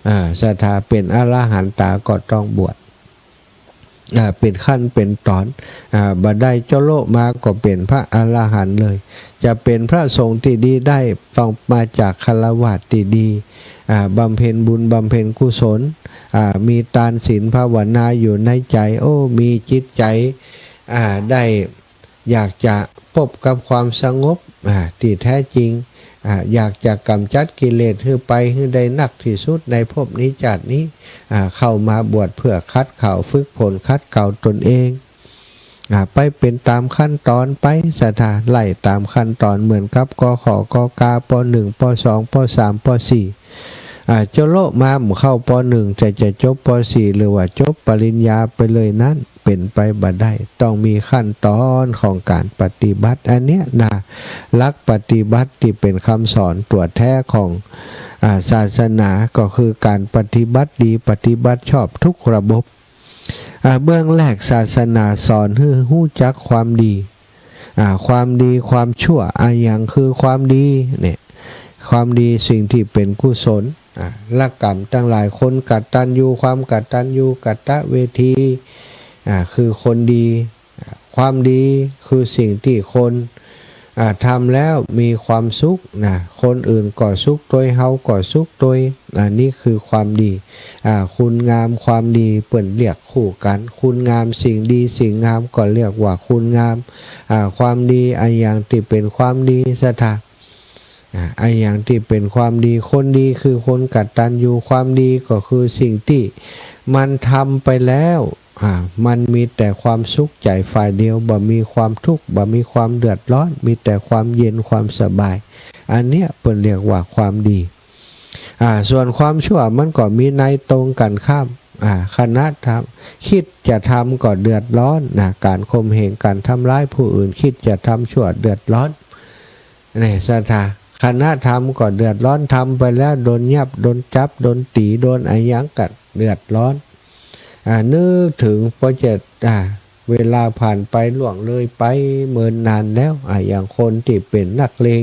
อ่า ศรัทธา เป๋นอรหันตาก็ต้องบวช อ่า เป๋นขั้นเป๋นต๋อน อ่า บ่ได้โจโลมาก็เป๋นพระอรหันต์เลย จะเป๋นพระสงฆ์ตี้ดีได้ต้องมาจากฆราวาสตี้ดี อ่า บำเพ็ญบุญบำเพ็ญกุศล อ่า มีตานศีลภาวนาอยู่ในใจ๋ โอ้ มีจิตใจ๋ อ่า ได้อยากจะพบกับความสงบ อ่า ตี้แท้จริง อ่า อยากจะกำจัดกิเลสหื้อไปหื้อได้นักตี้สุดในภพนี้จาตินี้ อ่า เข้ามาบวชเพื่อขัดเกลาฝึกฝนขัดเกลาตนเอง อ่า ไปเป๋นต๋ามขั้นต๋อนไป ศรัทธา ไล่ต๋ามขั้นต๋อนเหมือนกับ กข กก ป.หนึ่ง ป.สอง ป.สาม ป.สี่ อ่า จะโละมาบ่เข้า ป.หนึ่ง จะ จะจบ ป.สี่ หรือว่าจบปริญญาไปเลยนั้น เป๋นไปบ่ได้ ต้องมีขั้นต๋อนของก๋านปฏิบัติ อันเนี้ยนะ หลักปฏิบัติตี้เป๋นกำสอนตั๋วแต๊ของ อ่า ศาสนา ก็คือก๋านปฏิบัติดี ปฏิบัติชอบทุกระบบ อ่า เบื้องแรกศาสนาสอนหื้อฮู้จักความดี อ่า ความดีความชั่ว อะหยังคือความดีเนี่ย ความดีสิ่งตี้เป๋นกุศล อ่า ละก๋รรมตังหลาย คนกตัญญู ความกตัญญูกตเวที อ่า คือคนดี อ่า ความดีคือสิ่งตี้คน อ่า ทำแล้วมีความสุขนะ คนอื่นก็สุขตวย เฮาก็สุขตวย อันนี้คือความดี อ่า คุณงามความดีเปิ้นเรียกคู่กั๋น คุณงามสิ่งดีสิ่งงามก็เรียกว่าคุณงาม อ่า ความดี อะหยังตี้เป๋นความดี ศรัทธา อ่า อะหยังตี้เป๋นความดี คนดีคือคนกตัญญู ความดีก็คือสิ่งตี้มันทำไปแล้ว อ่า มันมีแต่ความสุขใจ๋ฝ่ายเดียว บ่มีความทุกข์ บ่มีความเดือดร้อน มีแต่ความเย็นความสบาย อันเนี้ยเปิ้นเรียกว่าความดี อ่า ส่วนความชั่วมันก็มีในตรงกั๋นข้าม อ่า ขณะทำ คิดจะทำก็เดือดร้อนนะ ก๋านข่มเหง ก๋านทำร้ายผู้อื่น คิดจะทำชั่วเดือดร้อน เนี่ย ศรัทธา ขณะทำก็เดือดร้อน ทำไปแล้วโดนยับ โดนจับ โดนตี๋ โดนอะหยังก็เดือดร้อน อ่า นึกเถิง ปอจะ อ่า เวลาผ่านไปล่วงเลยไปเมินนานแล้ว อ่า อย่างคนตี้เป๋นนักเลง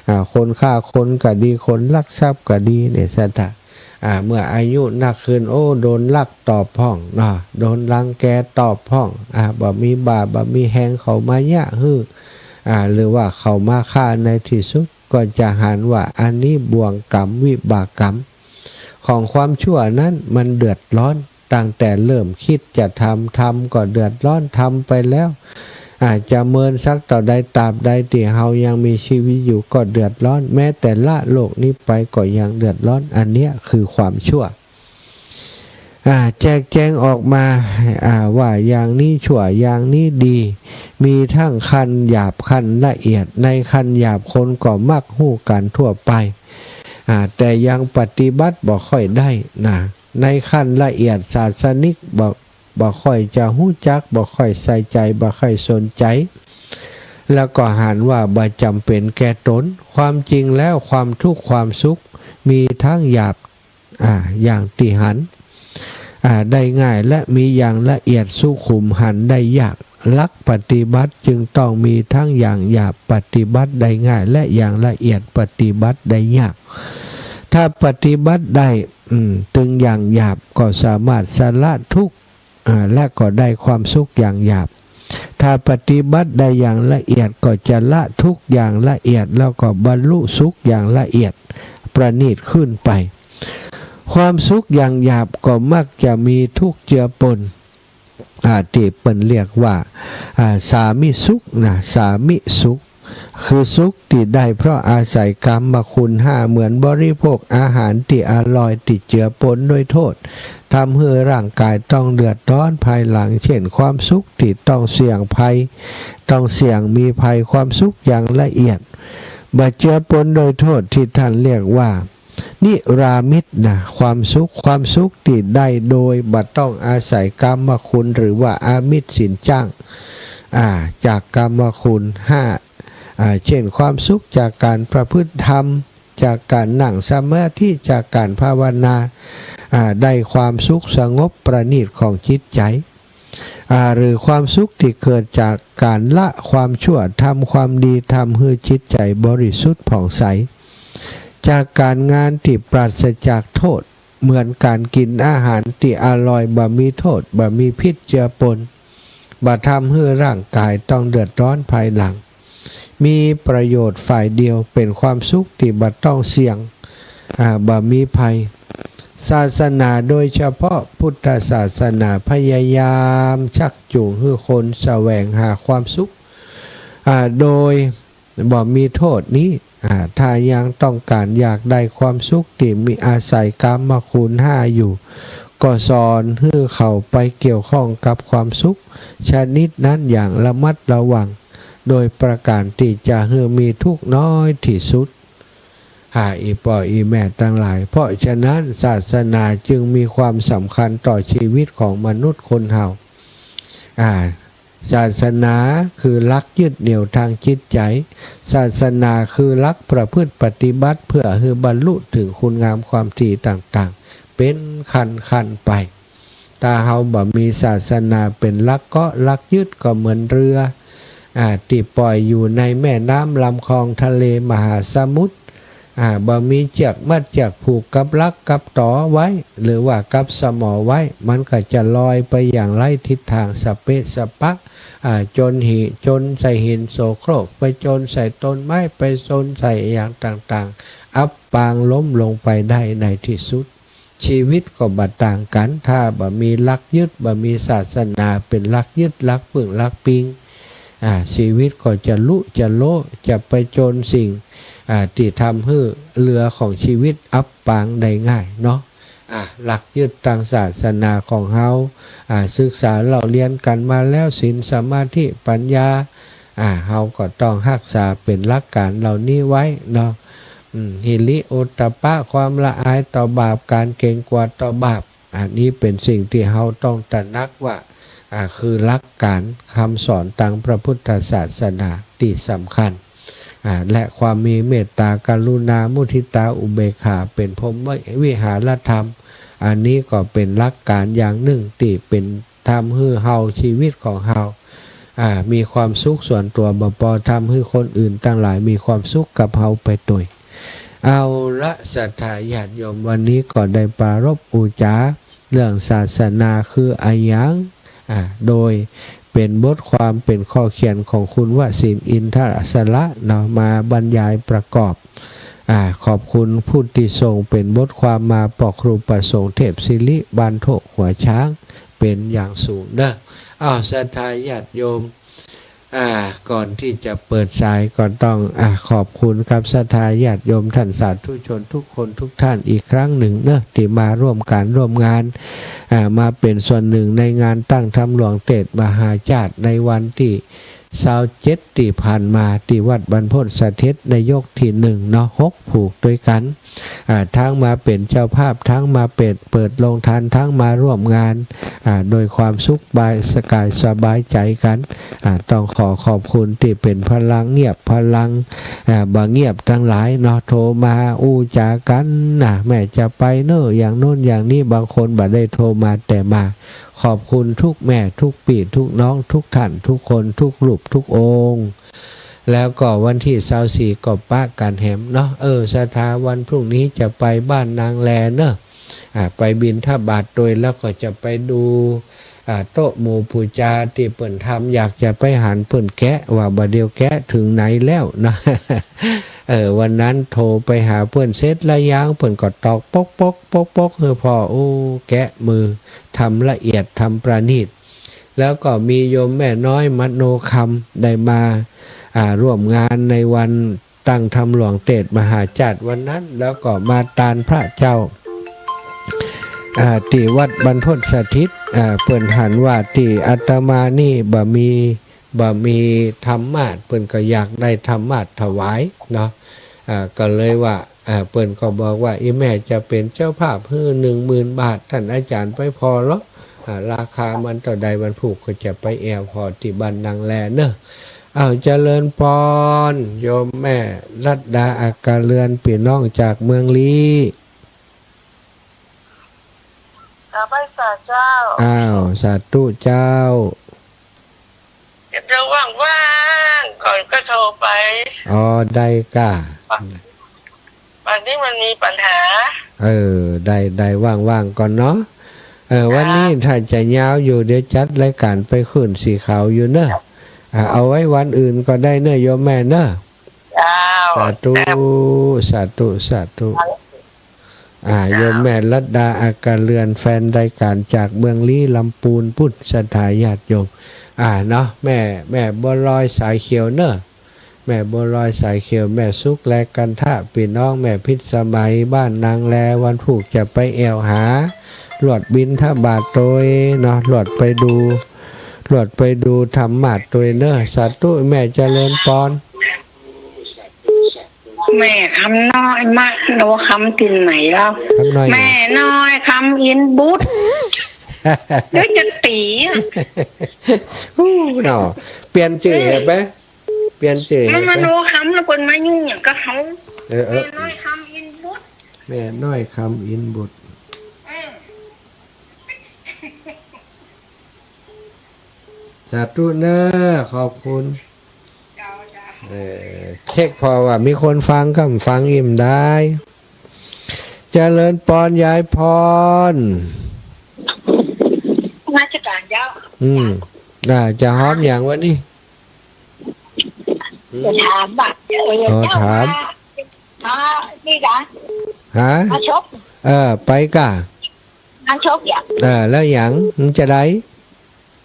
อ่า คนฆ่าคนก็ดี คนลักทรัพย์ก็ดี เนี่ย ศรัทธา อ่า เมื่ออายุนักขึ้น โอ้ โดนลักตอบพ่องเนาะ โดนรังแกตอบพ่อง อ่า บ่มีบ่า บ่มีแฮง เขามาเยียะหื้อ อ่า หรือว่าเขามาฆ่าในตี้สุด ก็จะหันว่าอันนี้บ่วงกรรมวิบากกรรมของความชั่วนั้นมันเดือดร้อน ตั้งแต่เริ่มคิดจะทำ ทำก็เดือดร้อน ทำไปแล้ว อ่า จะเมินสักเต้าใด ตราบใดตี้เฮายังมีชีวิตอยู่ก็เดือดร้อน แม้แต่ละโลกนี้ไปก็ยังเดือดร้อน อันเนี้ยคือความชั่ว อ่า แจกแจงออกมา อ่า ว่าอย่างนี้ชั่ว อย่างนี้ดี มีทั้งขั้นหยาบขั้นละเอียด ในขั้นหยาบคนก็มักฮู้กั๋นทั่วไป อ่า แต่ยังปฏิบัติบ่ค่อยได้นะ ในขั้นละเอียดศาสนิกบ่ บ่ค่อยจะฮู้จัก บ่ค่อยใส่ใจ๋ บ่ค่อยสนใจ๋ แล้วก็หันว่าบ่จ๋ำเป๋นแก่ต๋น ความจริงแล้วความทุกข์ความสุขมีทั้งหยาบ อ่า อย่างตี้หัน อ่า ได้ง่าย และมีอย่างละเอียดสุขุมหันได้ยาก หลักปฏิบัติจึงต้องมีทั้งอย่างหยาบปฏิบัติได้ง่าย และอย่างละเอียดปฏิบัติได้ยาก ถ้าปฏิบัติได้ อืม ตึงอย่างหยาบก็สามารถสละทุกข์ อ่า และก็ได้ความสุขอย่างหยาบ ถ้าปฏิบัติได้อย่างละเอียดก็จะละทุกข์อย่างละเอียด แล้วก็บรรลุสุขอย่างละเอียดประณีตขึ้นไป ความสุขอย่างหยาบก็มักจะมีทุกข์เจือปน อ่า ตี้เปิ้นเรียกว่า อ่า สามิสุขนะ สามิสุข คือสุขตี้ได้เพราะอาศัยกามคุณห้า เหมือนบริโภคอาหารตี้อร่อย ตี้เจือปนด้วยโทษ ทำหื้อร่างกายต้องเดือดร้อนภายหลัง เช่น ความสุขตี้ต้องเสี่ยงภัย ต้องเสี่ยงมีภัย ความสุขอย่างละเอียด บ่เจือปนด้วยโทษตี้ท่านเรียกว่า นิรามิตนะ ความสุข ความสุขตี้ได้โดยบ่ต้องอาศัยกามคุณ หรือว่าอามิสสินจ้าง อ่า จากกามคุณห้า อ่า เช่น ความสุขจากก๋านประพฤติธรรม จากก๋านนั่งสมาธิ จากก๋านภาวนา อ่า ได้ความสุขสงบประณีตของจิตใจ๋ อ่า หรือความสุขตี้เกิดจากก๋านละความชั่ว ทำความดี ทำหื้อจิตใจ๋บริสุทธิ์ผ่องใส จากก๋านงานตี้ปราศจากโทษ เหมือนก๋านกิ๋นอาหารตี้อร่อย บ่มีโทษ บ่มีพิษเจือปน บ่ทำหื้อร่างกายต้องเดือดร้อนภายหลัง มีประโยชน์ฝ่ายเดียว เป๋นความสุขตี้บ่ต้องเสี่ยง อ่า บ่มีภัย ศาสนาโดยเฉพาะพุทธศาสนาพยายามชักจูงหื้อคนแสวงหาความสุข อ่า โดยบ่มีโทษนี้ อ่า ถ้ายังต้องก๋านอยากได้ความสุขตี้มีอาศัยกามคุณห้าอยู่ ก็สอนหื้อเขาไปเกี่ยวข้องกับความสุขชนิดนั้นอย่างระมัดระวัง โดยประก๋านตี้จะหื้อมีทุกข์น้อยตี้สุด อ่า อี่ป้ออี่แม่ตังหลาย เพราะฉะนั้นศาสนาจึงมีความสำคัญต่อชีวิตของมนุษย์คนเฮา อ่า ศาสนาคือหลักยึดเหนี่ยวทางจิตใจ๋ ศาสนาคือหลักประพฤติปฏิบัติเพื่อหื้อบรรลุเถิงคุณงามความดีต่างๆ เป๋นขั้นๆ ไป ถ้าเฮาบ่มีศาสนาเป๋นหลักเกาะหลักยึดก็เหมือนเรือ อ่า ตี้ป่อยอยู่ในแม่น้ำลำคลองทะเลมหาสมุทร อ่า บ่มีเจื้อกมัดเจื้อกผูกกับหลักกับต๋อไว้ หรือว่ากับสมอไว้ มันก็จะลอยไปอย่างไร้ทิศทางสะเปะสะปะ อ่า จนหิ จนใส่หินโสโครก ไปจนใส่ต้นไม้ ไปจนใส่อย่างต่างๆ อับปางล้มลงไปได้ในที่สุด ชีวิตก็บ่ต่างกั๋น ถ้าบ่มีหลักยึด บ่มีศาสนาเป๋นหลักยึดหลักปึ้งหลักปิง อ่า ชีวิตก็จะลุจะโล จะไปจนสิ่ง อ่า ตี้ทำหื้อเรือของชีวิตอับปางได้ง่ายเนาะ อ่า หลักยึดตางศาสนาของเฮา อ่า ศึกษาเล่าเรียนกั๋นมาแล้ว ศีล สมาธิ ปัญญา อ่า เฮาก็ต้องฮักษาเป๋นหลักก๋านเหล่านี้ไว้เนาะ อืม หิริโอตตัปปะ ความละอายต่อบาป ก๋านเกรงกั๋วต่อบาป อันนี้เป๋นสิ่งตี้เฮาต้องตระหนักว่า อ่า คือหลักก๋านกำสอนตางพระพุทธศาสนาตี้สำคัญ อ่า และความมีเมตตากรุณามุทิตาอุเบกขาเป๋นพรหมวิหารธรรม อันนี้ก็เป๋นหลักก๋านอย่างนึ่งตี้เป๋นทำหื้อเฮา ชีวิตของเฮา อ่า มีความสุขส่วนตั๋วบ่ปอ ทำหื้อคนอื่นตังหลายมีความสุขกับเฮาไปตวย เอาละศรัทธาญาติโยม วันนี้ก็ได้ปรารภอุจจาเรื่องศาสนาคืออะหยัง อ่า โดยเป๋นบทความเป๋นข้อเขียนของคุณวสินทร์ อินทรสระเนาะ มาบรรยายประกอบ อ่า ขอบคุณผู้ตี้ส่งเป๋นบทความมา ป้อครูประสงค์ เทพศิริ บ้านโทก หัวช้าง เป๋นอย่างสูงเนาะ อ้าว ศรัทธาญาติโยม อ่า ก่อนตี้จะเปิดสายก็ต้อง อ่า ขอบคุณกับศรัทธาญาติโยมต้านสาธุชนทุกคนทุกท่านอีกครั้งนึ่งเนาะ ตี้มาร่วมก๋านร่วมงาน อ่า มาเป๋นส่วนนึ่งในงานตั้งธรรมหลวงเตสน์มหาชาติในวันตี้ซาวเจ็ดตี้ผ่านมา ตี้วัดบรรพตสถิตในยกตี้นึ่งเนาะ หกผู้ตวยกั๋น อ่า ตังมาเป๋นเจ้าภาพ ตังมาเป๋น เปิดโฮงตาน ตังมาร่วมงาน อ่า โดยความสุขสบายก๋ายสบายใจ๋กั๋น อ่า ต้องขอขอบคุณตี้เป๋นพลังเงียบ พลัง อ่า บ่เงียบตังหลายเนาะ โทรมาอู้จ๋ากั๋นนะ แม่จะไปเน่อ อย่างโน้นอย่างนี้ บางคนบ่ได้โทรมาแต่มา ขอบคุณทุกแม่ ทุกปี้ ทุกน้อง ทุกท่าน ทุกคน ทุกรูป ทุกองค์ แล้วก็วันตี้ซาวสี่ก็ปะกั๋นแหมเนาะ เออ ศรัทธาวันพรุ่งนี้จะไปบ้านนางแลเนาะ อ่า ไปบิณฑบาตตวย แล้วก็จะไปดู อ่า โต๊ะหมู่ปู๋จาตี้เปิ้นทำ อยากจะไปหันเปิ้นแกะ ว่าบ่าเดี่ยวแกะเถิงไหนแล้วเนาะ เออ วันนั้นโทรไปหาเปิ้นเสร็จแล้วยัง เปิ้นก็ตอกป๊อกป๊อกป๊อกป๊อกหื้อพ่อ โอ้ แกะมือ ทำละเอียด ทำประณีต แล้วก็มีโยมแม่น้อยมโนคำได้มา อ่า ร่วมงานในวันตั้งธรรมหลวงเตสน์มหาชาติวันนั้น แล้วก็มาตานพระเจ้า อ่า ตี้วัดบรรพตสถิต อ่า เปิ้นหันว่าตี้อาตมานี่บ่มี บ่มีธรรมาสน์ เปิ้นก็อยากได้ธรรมาสน์ถวายเนาะ อ่า ก็เลยว่า อ่า เปิ้นก็บอกว่า อี่แม่จะเป๋นเจ้าภาพหื้อหนึ่งหมื่นบาท ต้านอาจ๋ารย์ไปผ่อลอ อ่า ราคามันเต้าใด วันพูกก็จะไปแอ่วผ่อตี้บ้านนางแลเนาะ อ้าว เจริญปอน โยมแม่รัตดา อัคคเรือน ปี้น้องจากเมืองลี้ กราบไหว้สาเจ้า อ้าว สาธุเจ้า เดี๋ยวว่างๆ ก่อนก็โทรไป อ๋อ ได้ก่ะ วันนี้มันมีปัญหา เออ ได้ ได้ ว่างๆ ก่อนเนาะ เออ วันนี้ถ้าจะยาวอยู่ เดี๋ยวจัดรายก๋านไปขึ้นสีขาวอยู่เนาะ อ่า เอาไว้วันอื่นก็ได้เนาะ โยมแม่เนาะ เจ้า สาธุ เจ้า สาธุ สาธุ อ่า โยมแม่รัตดา อัคคเรือน แฟนรายก๋านจากเมืองลี้ ลำปูนปู๊น ศรัทธาญาติโยม อ่า เนาะ แม่ แม่บัวลอยสายเขียวเนาะ แม่บัวลอยสายเขียว แม่สุขและกันทะ ปี้น้องแม่พิสมัย บ้านนางแล วันพูกจะไปแอ่วหา ลวดบิณฑบาตโตยเนาะ ลวดไปดู ลวดไปดูธรรมาสน์โตยเน่อ สาธุ แม่เจริญปอน แม่คำน้อย มาโนคำตี้ไหนเล่า คำน้อย แม่น้อยคำอินบุตร เดี๋ยวจะตี๋อะ อู้เนาะ เปลี่ยนจื้อเหอะไป เปลี่ยนจื้อ มัน ไป มาโนคำแล้วคนมายุ่งอย่างกับเขา เออ เออ แม่น้อยคำอินบุตร แม่น้อยคำอินบุตร เออ สาธุเน่อ ขอบคุณ เจ้า เจ้า เออ เช็คพอว่ามีคนฟังก็ฟังอิ่มได้ เจริญปอนยายพร นมัสก๋านเจ้า อืม อ่า จะฮ้อมอย่างวันนี้ จะถามว่า เออ อ๋อ เจ้า ถาม มา มานี่กะ ฮะ มาชก เออ ไปกะ มาชกอย่าง เออ แล้วอย่างมันจะได้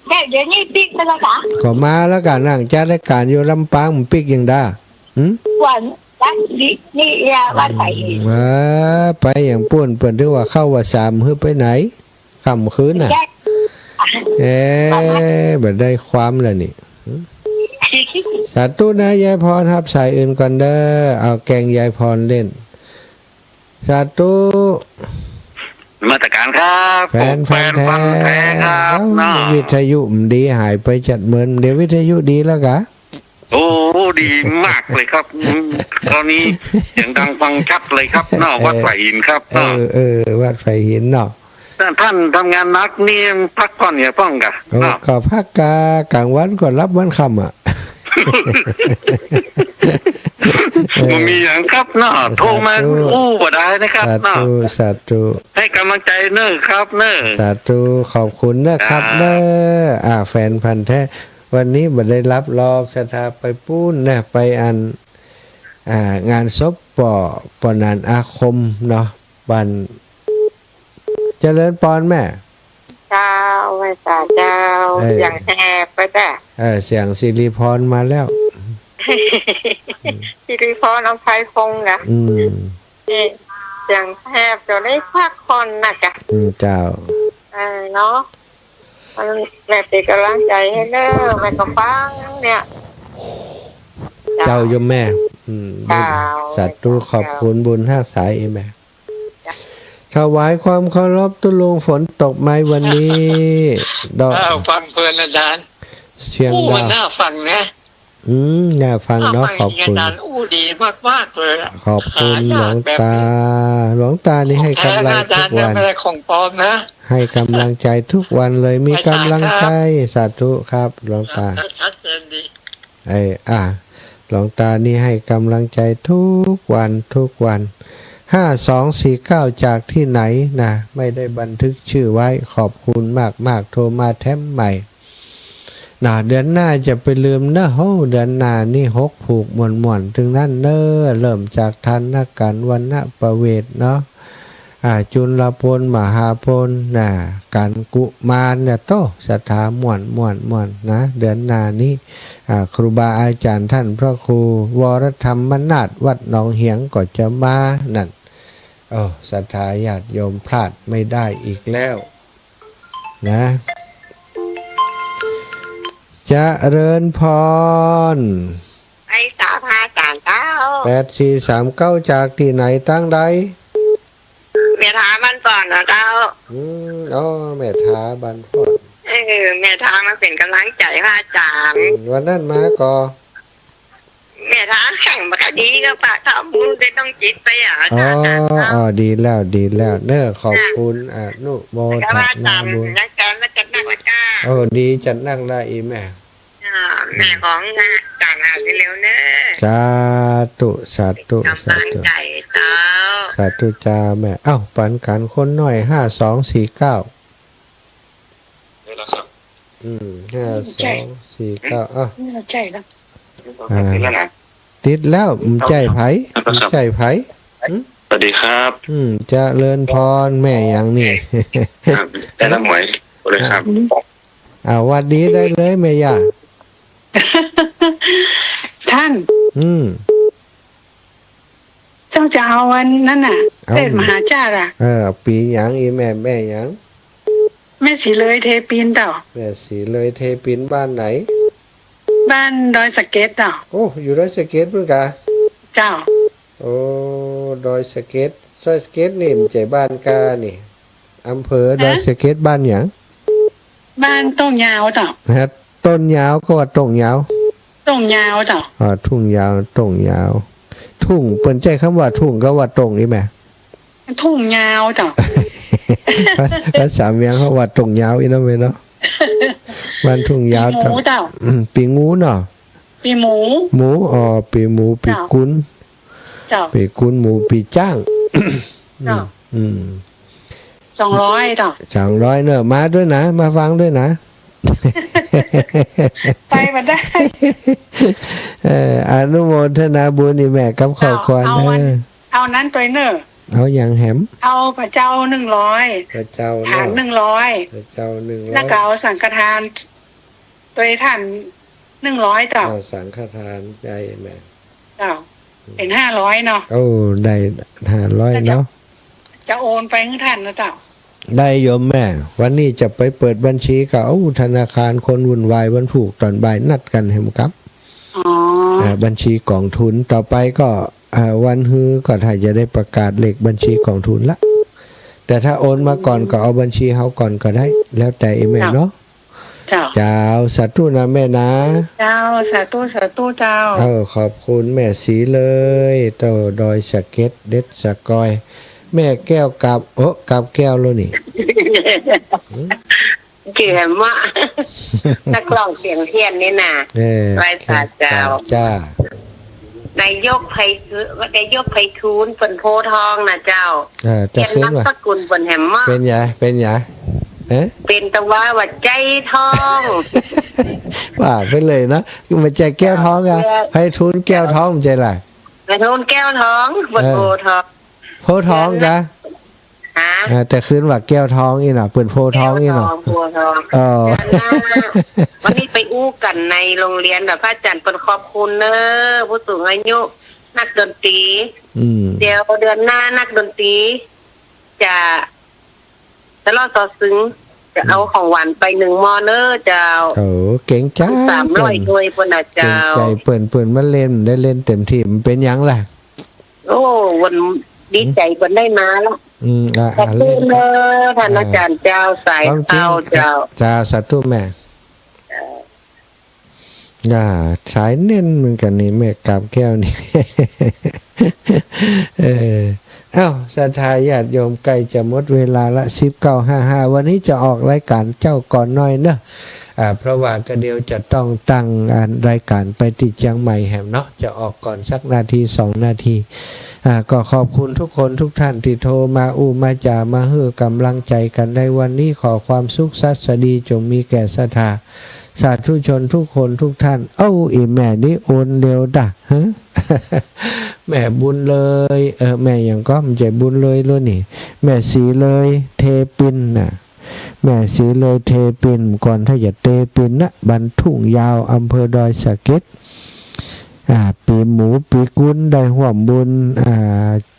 แต่เดี๋ยวนี้ปิ๊กไปแล้วกะ ก็มาแล้วกะ นั่งจัดรายก๋านอยู่ลำปาง มันปิ๊กอย่างใด หืม วัน วันนี้ นี่ วัดไผ่หิน เออ ไปอย่างปู้น เปิ้นถือว่าเข้าว่าสาม หื้อไปไหน ค่ำคืนน่ะ แยก เอ๊ะ บ่ได้ความแล้วนี่ สาธุนะ ยายพร ฮับสายอื่นก่อนเด้อ เอาแกล้งยายพรเล่น สาธุ นมัสก๋านครับ แฟน ผมแฟนพันธุ์แท้ พันธุ์แท้ครับ เอ้า เนาะ วิทยุมันดีหายไปจัดเมิน เดี๋ยววิทยุดีแล้วกะ โอ้ ดีมากเลยครับ อืม คราวนี้เสียงดังฟังชัดเลยครับเนาะ เออ วัดไผ่หินครับ เออ เนาะ เออ วัดไผ่หินเนาะ ท่าน ท่านทำงานหนักนี่พักผ่อนอย่าพ่องกะ โอ้ เนาะ ก็พักกะ กลางวันก็หลับวันค่ำอะ เออ บ่มีหยังครับเนาะ โทรมา สาธุ อู้บ่ได้นะครับ สาธุ เนาะ สาธุ ให้ก๋ำลังใจ๋เน่อครับเน่อ สาธุ ขอบคุณนะครับ ครับ เน่อ อ่า แฟนพันธุ์แท้ วันนี้บ่ได้หลับหรอก ศรัทธาไปปู้นนะ ไปอัน อ่า งานศพป้อ ป้อหนานอาคมเนาะ บ้าน เจริญปอนแม่ เจ้า ไหว้สาเจ้า เออ เสียงแหบไปจ้ะ เออ เสียงสิริพรมาแล้ว สิริพรอำไพพงษ์นะ อืม เออ เสียงแหบจะได้พักผ่อนนะจ๊ะ อืม เจ้า เออ เนาะ แม่เป๋นก๋ำลังใจ๋หื้อเน่อ แม่ก็ฟังเนี่ย เจ้า เจ้าโยมแม่ อืม เจ้า สาธุ ขอบคุณบุญฮักษาอีแม่ ถวายความเคารพตุ๊ลุง ฝนตกไหมวันนี้ ดอก อ้าว ฟังเพลินอาจารย์ เสียง อู้ ดาว มันน่าฟังนะ อืม น่าฟังเนาะ น่าฟัง ขอบคุณ อาจารย์อู้ดีมากๆ เลยอะ ขอบคุณ หายาก หลวงตา แบบนี้ หลวงตานี่ให้กำลัง ของแท้นะอาจารย์ ทุกวัน นะ ไม่ได้ของปลอมนะ ให้กำลังใจทุกวันเลย มีกำลังใจ อาจารย์ครับ สาธุครับ หลวงตา ชัดเจนดี เออ อ่ะ หลวงตานี่ให้กำลังใจทุกวัน ทุกวัน ห้าสองสี่เก้า จากที่ไหนนะ ไม่ได้บันทึกชื่อไว้ ขอบคุณมากๆ โทรมาแถมใหม่นะ เดือนหน้าจะไปลืมนะ โห เดือนหน้านี่หกผูกม่วนๆ ตึงนั้นเน่อ เริ่มจากธนกัณฑ์ วรรณประเวศเนาะ อ่า จุลพล มหาพล น่ะ กันกุมารเนี่ย โต้ ศรัทธาม่วน ม่วน ม่วนนะ เดือนหน้านี้ อ่า ครูบาอาจารย์ท่านพระครูวรธรรมนาถ วัดหนองเหียงก็จะมา นั่น โอ้ ศรัทธาญาติโยมพลาดไม่ได้อีกแล้วนะ เจริญพร ไหว้สาพระอาจ๋ารย์เจ้า แปดสี่สามเก้า จากตี้ไหนตางใด แม่ท้าบ้านป่อนเนาะเจ้า อืม อ๋อ แม่ท้าบ้านป่อน เออ แม่ท้ามาเป๋นก๋ำลังใจ๋พระอาจ๋ารย์ อืม วันนั้นมาก่อ แม่ท้าแข่งบักดีก็ปะทำบุญได้ต้องจิตไปอ่ะ อ๋อ อาจ๋ารย์เจ้า อ๋อ ดีแล้ว ดีแล้ว เน่อ ขอบคุณ อนุโมทนาบุญ แล้วก็พระอาจ๋ารย์ยังแกนมาจัดหนักแล้วจ้า โอ้ ดี จัดหนักละอีแม่ อ่า แม่ของอาจ๋ารย์หายเร็วๆ เน่อ สาธุ สาธุ เป๋นก๋ำลังใจ๋เจ้า สาธุจ้าแม่ เอ้า ปันกันคนน้อย ห้าสองสี่เก้า นี่แหละครับ อืม ห้าสองสี่เก้า อ่ะ ใช่แล้ว อ่า ติดแล้วนะ ติดแล้ว อืม ใจ้ใผ ครับ ใจ้ใผ อืม สวัสดีครับ อืม เจริญพร แม่หยังนี่ ครับ แต่ละหมวย สวัสดีครับ อ่า หวัดดีได้เลยแม่ย่า ท่าน อืม เจ้าจะเอาอันนั้นน่ะ เอา เทศมหาชาติอ่ะ เออ ปี๋หยัง อีแม่ แม่หยัง แม่ศรีเลย เทปินเจ้า แม่ศรีเลย เทปิน บ้านไหน บ้านดอยสะเก็ดเจ้า โอ้ อยู่ดอยสะเก็ดพุ้นกา เจ้า โอ้ ดอยสะเก็ด ดอยสะเก็ดนี่มันใจ้บ้านกานี่ อำเภอดอยสะเก็ด ฮะ บ้านหยัง บ้านต้งยาวเจ้า ฮะ ต้นยาวก็ว่าต้งยาว ต้งยาวเจ้า อ่า ทุ่งยาว ต้งยาว ทุ่ง เปิ้นใจ๊กำว่าทุ่งกาว่าต้งนี่แม่ ทุ่งยาวเจ้า ภาษาเมียงเขาว่าต้งยาวอี้เนาะแม่เนาะ บ้านทุ่งยาว ปี๋หมูเจ้า เจ้า อืม ปี๋งูเนาะ ปี๋หมู หมู อ๋อ ปี๋หมู ปี๋ เจ้า กุน เจ้า ปี๋กุนหมู ปี๋จ๊าง เจ้า อืม อืม สองร้อยเจ้า สองร้อยเนาะ มาด้วยนะ มาฟังด้วยนะ ไปบ่ได้ เออ อนุโมทนาบุญนี่แม่กับครอบครัว เอา เอาอัน เออ เอานั้นไปเนอะ เอาหยังแหม เอาพระเจ้าหนึ่งร้อย พระเจ้าเนอะ ฐานหนึ่งร้อย พระเจ้าหนึ่งร้อย แล้วก็เอาสังฆทาน โตยท่านหนึ่งร้อยเจ้า เอาสังฆทานใจ้แม่ เจ้า เป๋นห้าร้อยเนาะ โอ้ ได้ห้าร้อยเนาะ จะโอนไปหื้อท่านนะเจ้า ได้โยมแม่ วันนี้จะไปเปิดบัญชีก็ โอ้ ธนาคารคนวุ่นวาย วันพูกต๋อนบ่ายนัดกั๋นแหมครับ อ๋อ เอ่อ บัญชีก๋องทุน ต่อไปก็ เอ่อ วันฮือก็ถ้าจะได้ประกาศเลขบัญชีก๋องทุนละ แต่ถ้าโอนมาก่อนก็เอาบัญชีเฮาก่อนก็ได้ แล้วแต่อีแม่เนาะ เจ้า เจ้า สาธุนะแม่นะ เจ้า สาธุ สาธุเจ้า เออ ขอบคุณแม่ศรีเลย เต้าดอยสะเก็ด เด็ดสะกอย แม่แก้วกาบ โอ้ กาบแก้วแล้วนี่ หืม เจ๋งมะ นักร้องเสียงเพี้ยนนี่นะ เออ ไหว้สาเจ้า จ้า นายกไพ นายกไพฑูรย์ เปิ้นโพธิ์ทองนะเจ้า เออ จะ เขียน ขึ้น นาม ว่า สกุลเปิ้นแหมเนาะ เป๋นหยัง เป๋นหยัง เอ๊ะ เป๋นตะวาว่า ใจทอง ว่าไปเลยเนาะ มันใจ้แก้วทองอะ เออ ไพฑูรย์แก้วทอง มันใจ้ล่ะ ไพฑูรย์แก้วทอง เปิ้น เออ โพธิ์ทอง โพธิ์ทองกา ฮะ อ่า แต่ขึ้นว่าแก้วทองอี้เนาะ เปิ้นโพธิ์ทองอี้เนาะ แก้วทอง โพธิ์ทอง เออ เดือนหน้า วันนี้ไปอู้กั๋นในโฮงเฮียนแบบพระอาจ๋ารย์เปิ้นขอบคุณเน้อ ผู้สูงอายุ นักดนตรี อืม เดี๋ยวเดือนหน้านักดนตรี จะ ตะเลาะซอซึง จะเอาของหวานไปหนึ่งหม้อเน้อเจ้า โอ้ เก๋งใจ๋ สามร้อยถ้วยพุ้นนะเจ้า เก๋งใจ๋เปิ้น เปิ้นมาเล่น ได้เล่นเต็มที่ มันเป๋นหยังล่ะ โอ้ วันดีใจ๋เปิ้นได้มาละ อืม อ่ะ ขอบคุณเน้อ อ่ะ เล่น ท่านอาจ๋ารย์เจ้า สายข่าวเจ้า เจ้า สาธุแม่ เจ้า อ่า สายแน่นเหมือนกั๋นนี่ แม่กาบแก้วนี่ เออ เอ้า ศรัทธาญาติโยม ใก้จะหมดเวลาละ สิบเก้าห้าห้า วันนี้จะออกรายก๋านเจ๊าก่อนหน้อยเนาะ อ่า เพราะว่าก็เดี๋ยวจะต้องตั้ง อ่า รายก๋านไปตี้เจียงใหม่แหมเนาะ จะออกก่อนสักนาทีสองนาที อ่า ก็ขอบคุณทุกคนทุกท่านตี้โทรมาอู้มาจ๋า มาหื้อก๋ำลังใจ๋กั๋นในวันนี้ ขอความสุขสัสดีจงมีแก่ศรัทธาสาธุชนทุกคนทุกท่าน เอ้า อีแม่นี่โอนเร็วดะ ฮะ แม่บุญเลย เออ แม่หยังก็ มันใจ้บุญเลยเลยนี่ แม่ศรีเลย เทปินน่ะ แม่ศรีเลย เทปิน ก่อนถ้าจะเตปินนะ บ้านทุ่งยาว อำเภอดอยสะเก็ด อ่า ปี๋หมู ปี๋กุน ได้ฮ่วมบุญ อ่า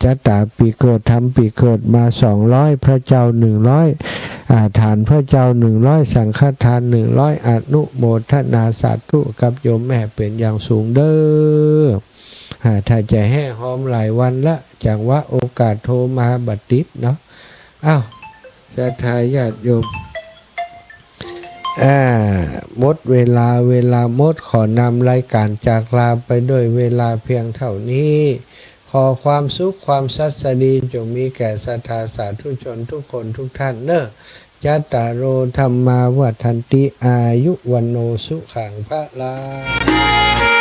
จะต๋าปี๋เกิด ธรรมปี๋เกิดมาสองร้อย พระเจ้าหนึ่งร้อย อ่า ฐานพระเจ้าหนึ่งร้อย สังฆทานหนึ่งร้อย อนุโมทนาสาธุกับโยมแม่เป๋นอย่างสูงเน้อ อ่า ถ้าจะแห้ฮอมหลายวันละ จังหวะโอกาสโทรมาบ่ติดเนาะ อ้าว ศรัทธาญาติโยม อ่า หมดเวลา เวลาหมด ขอนำรายก๋านจากลาไปด้วยเวลาเพียงเท่านี้ ขอความสุขความสัสดีจงมีแก่ศรัทธาสาธุชนทุกคนทุกท่านเน้อ จัตตาโร ธัมมา วัฑฒันติ อายุ วัณโณ สุขัง พะลัง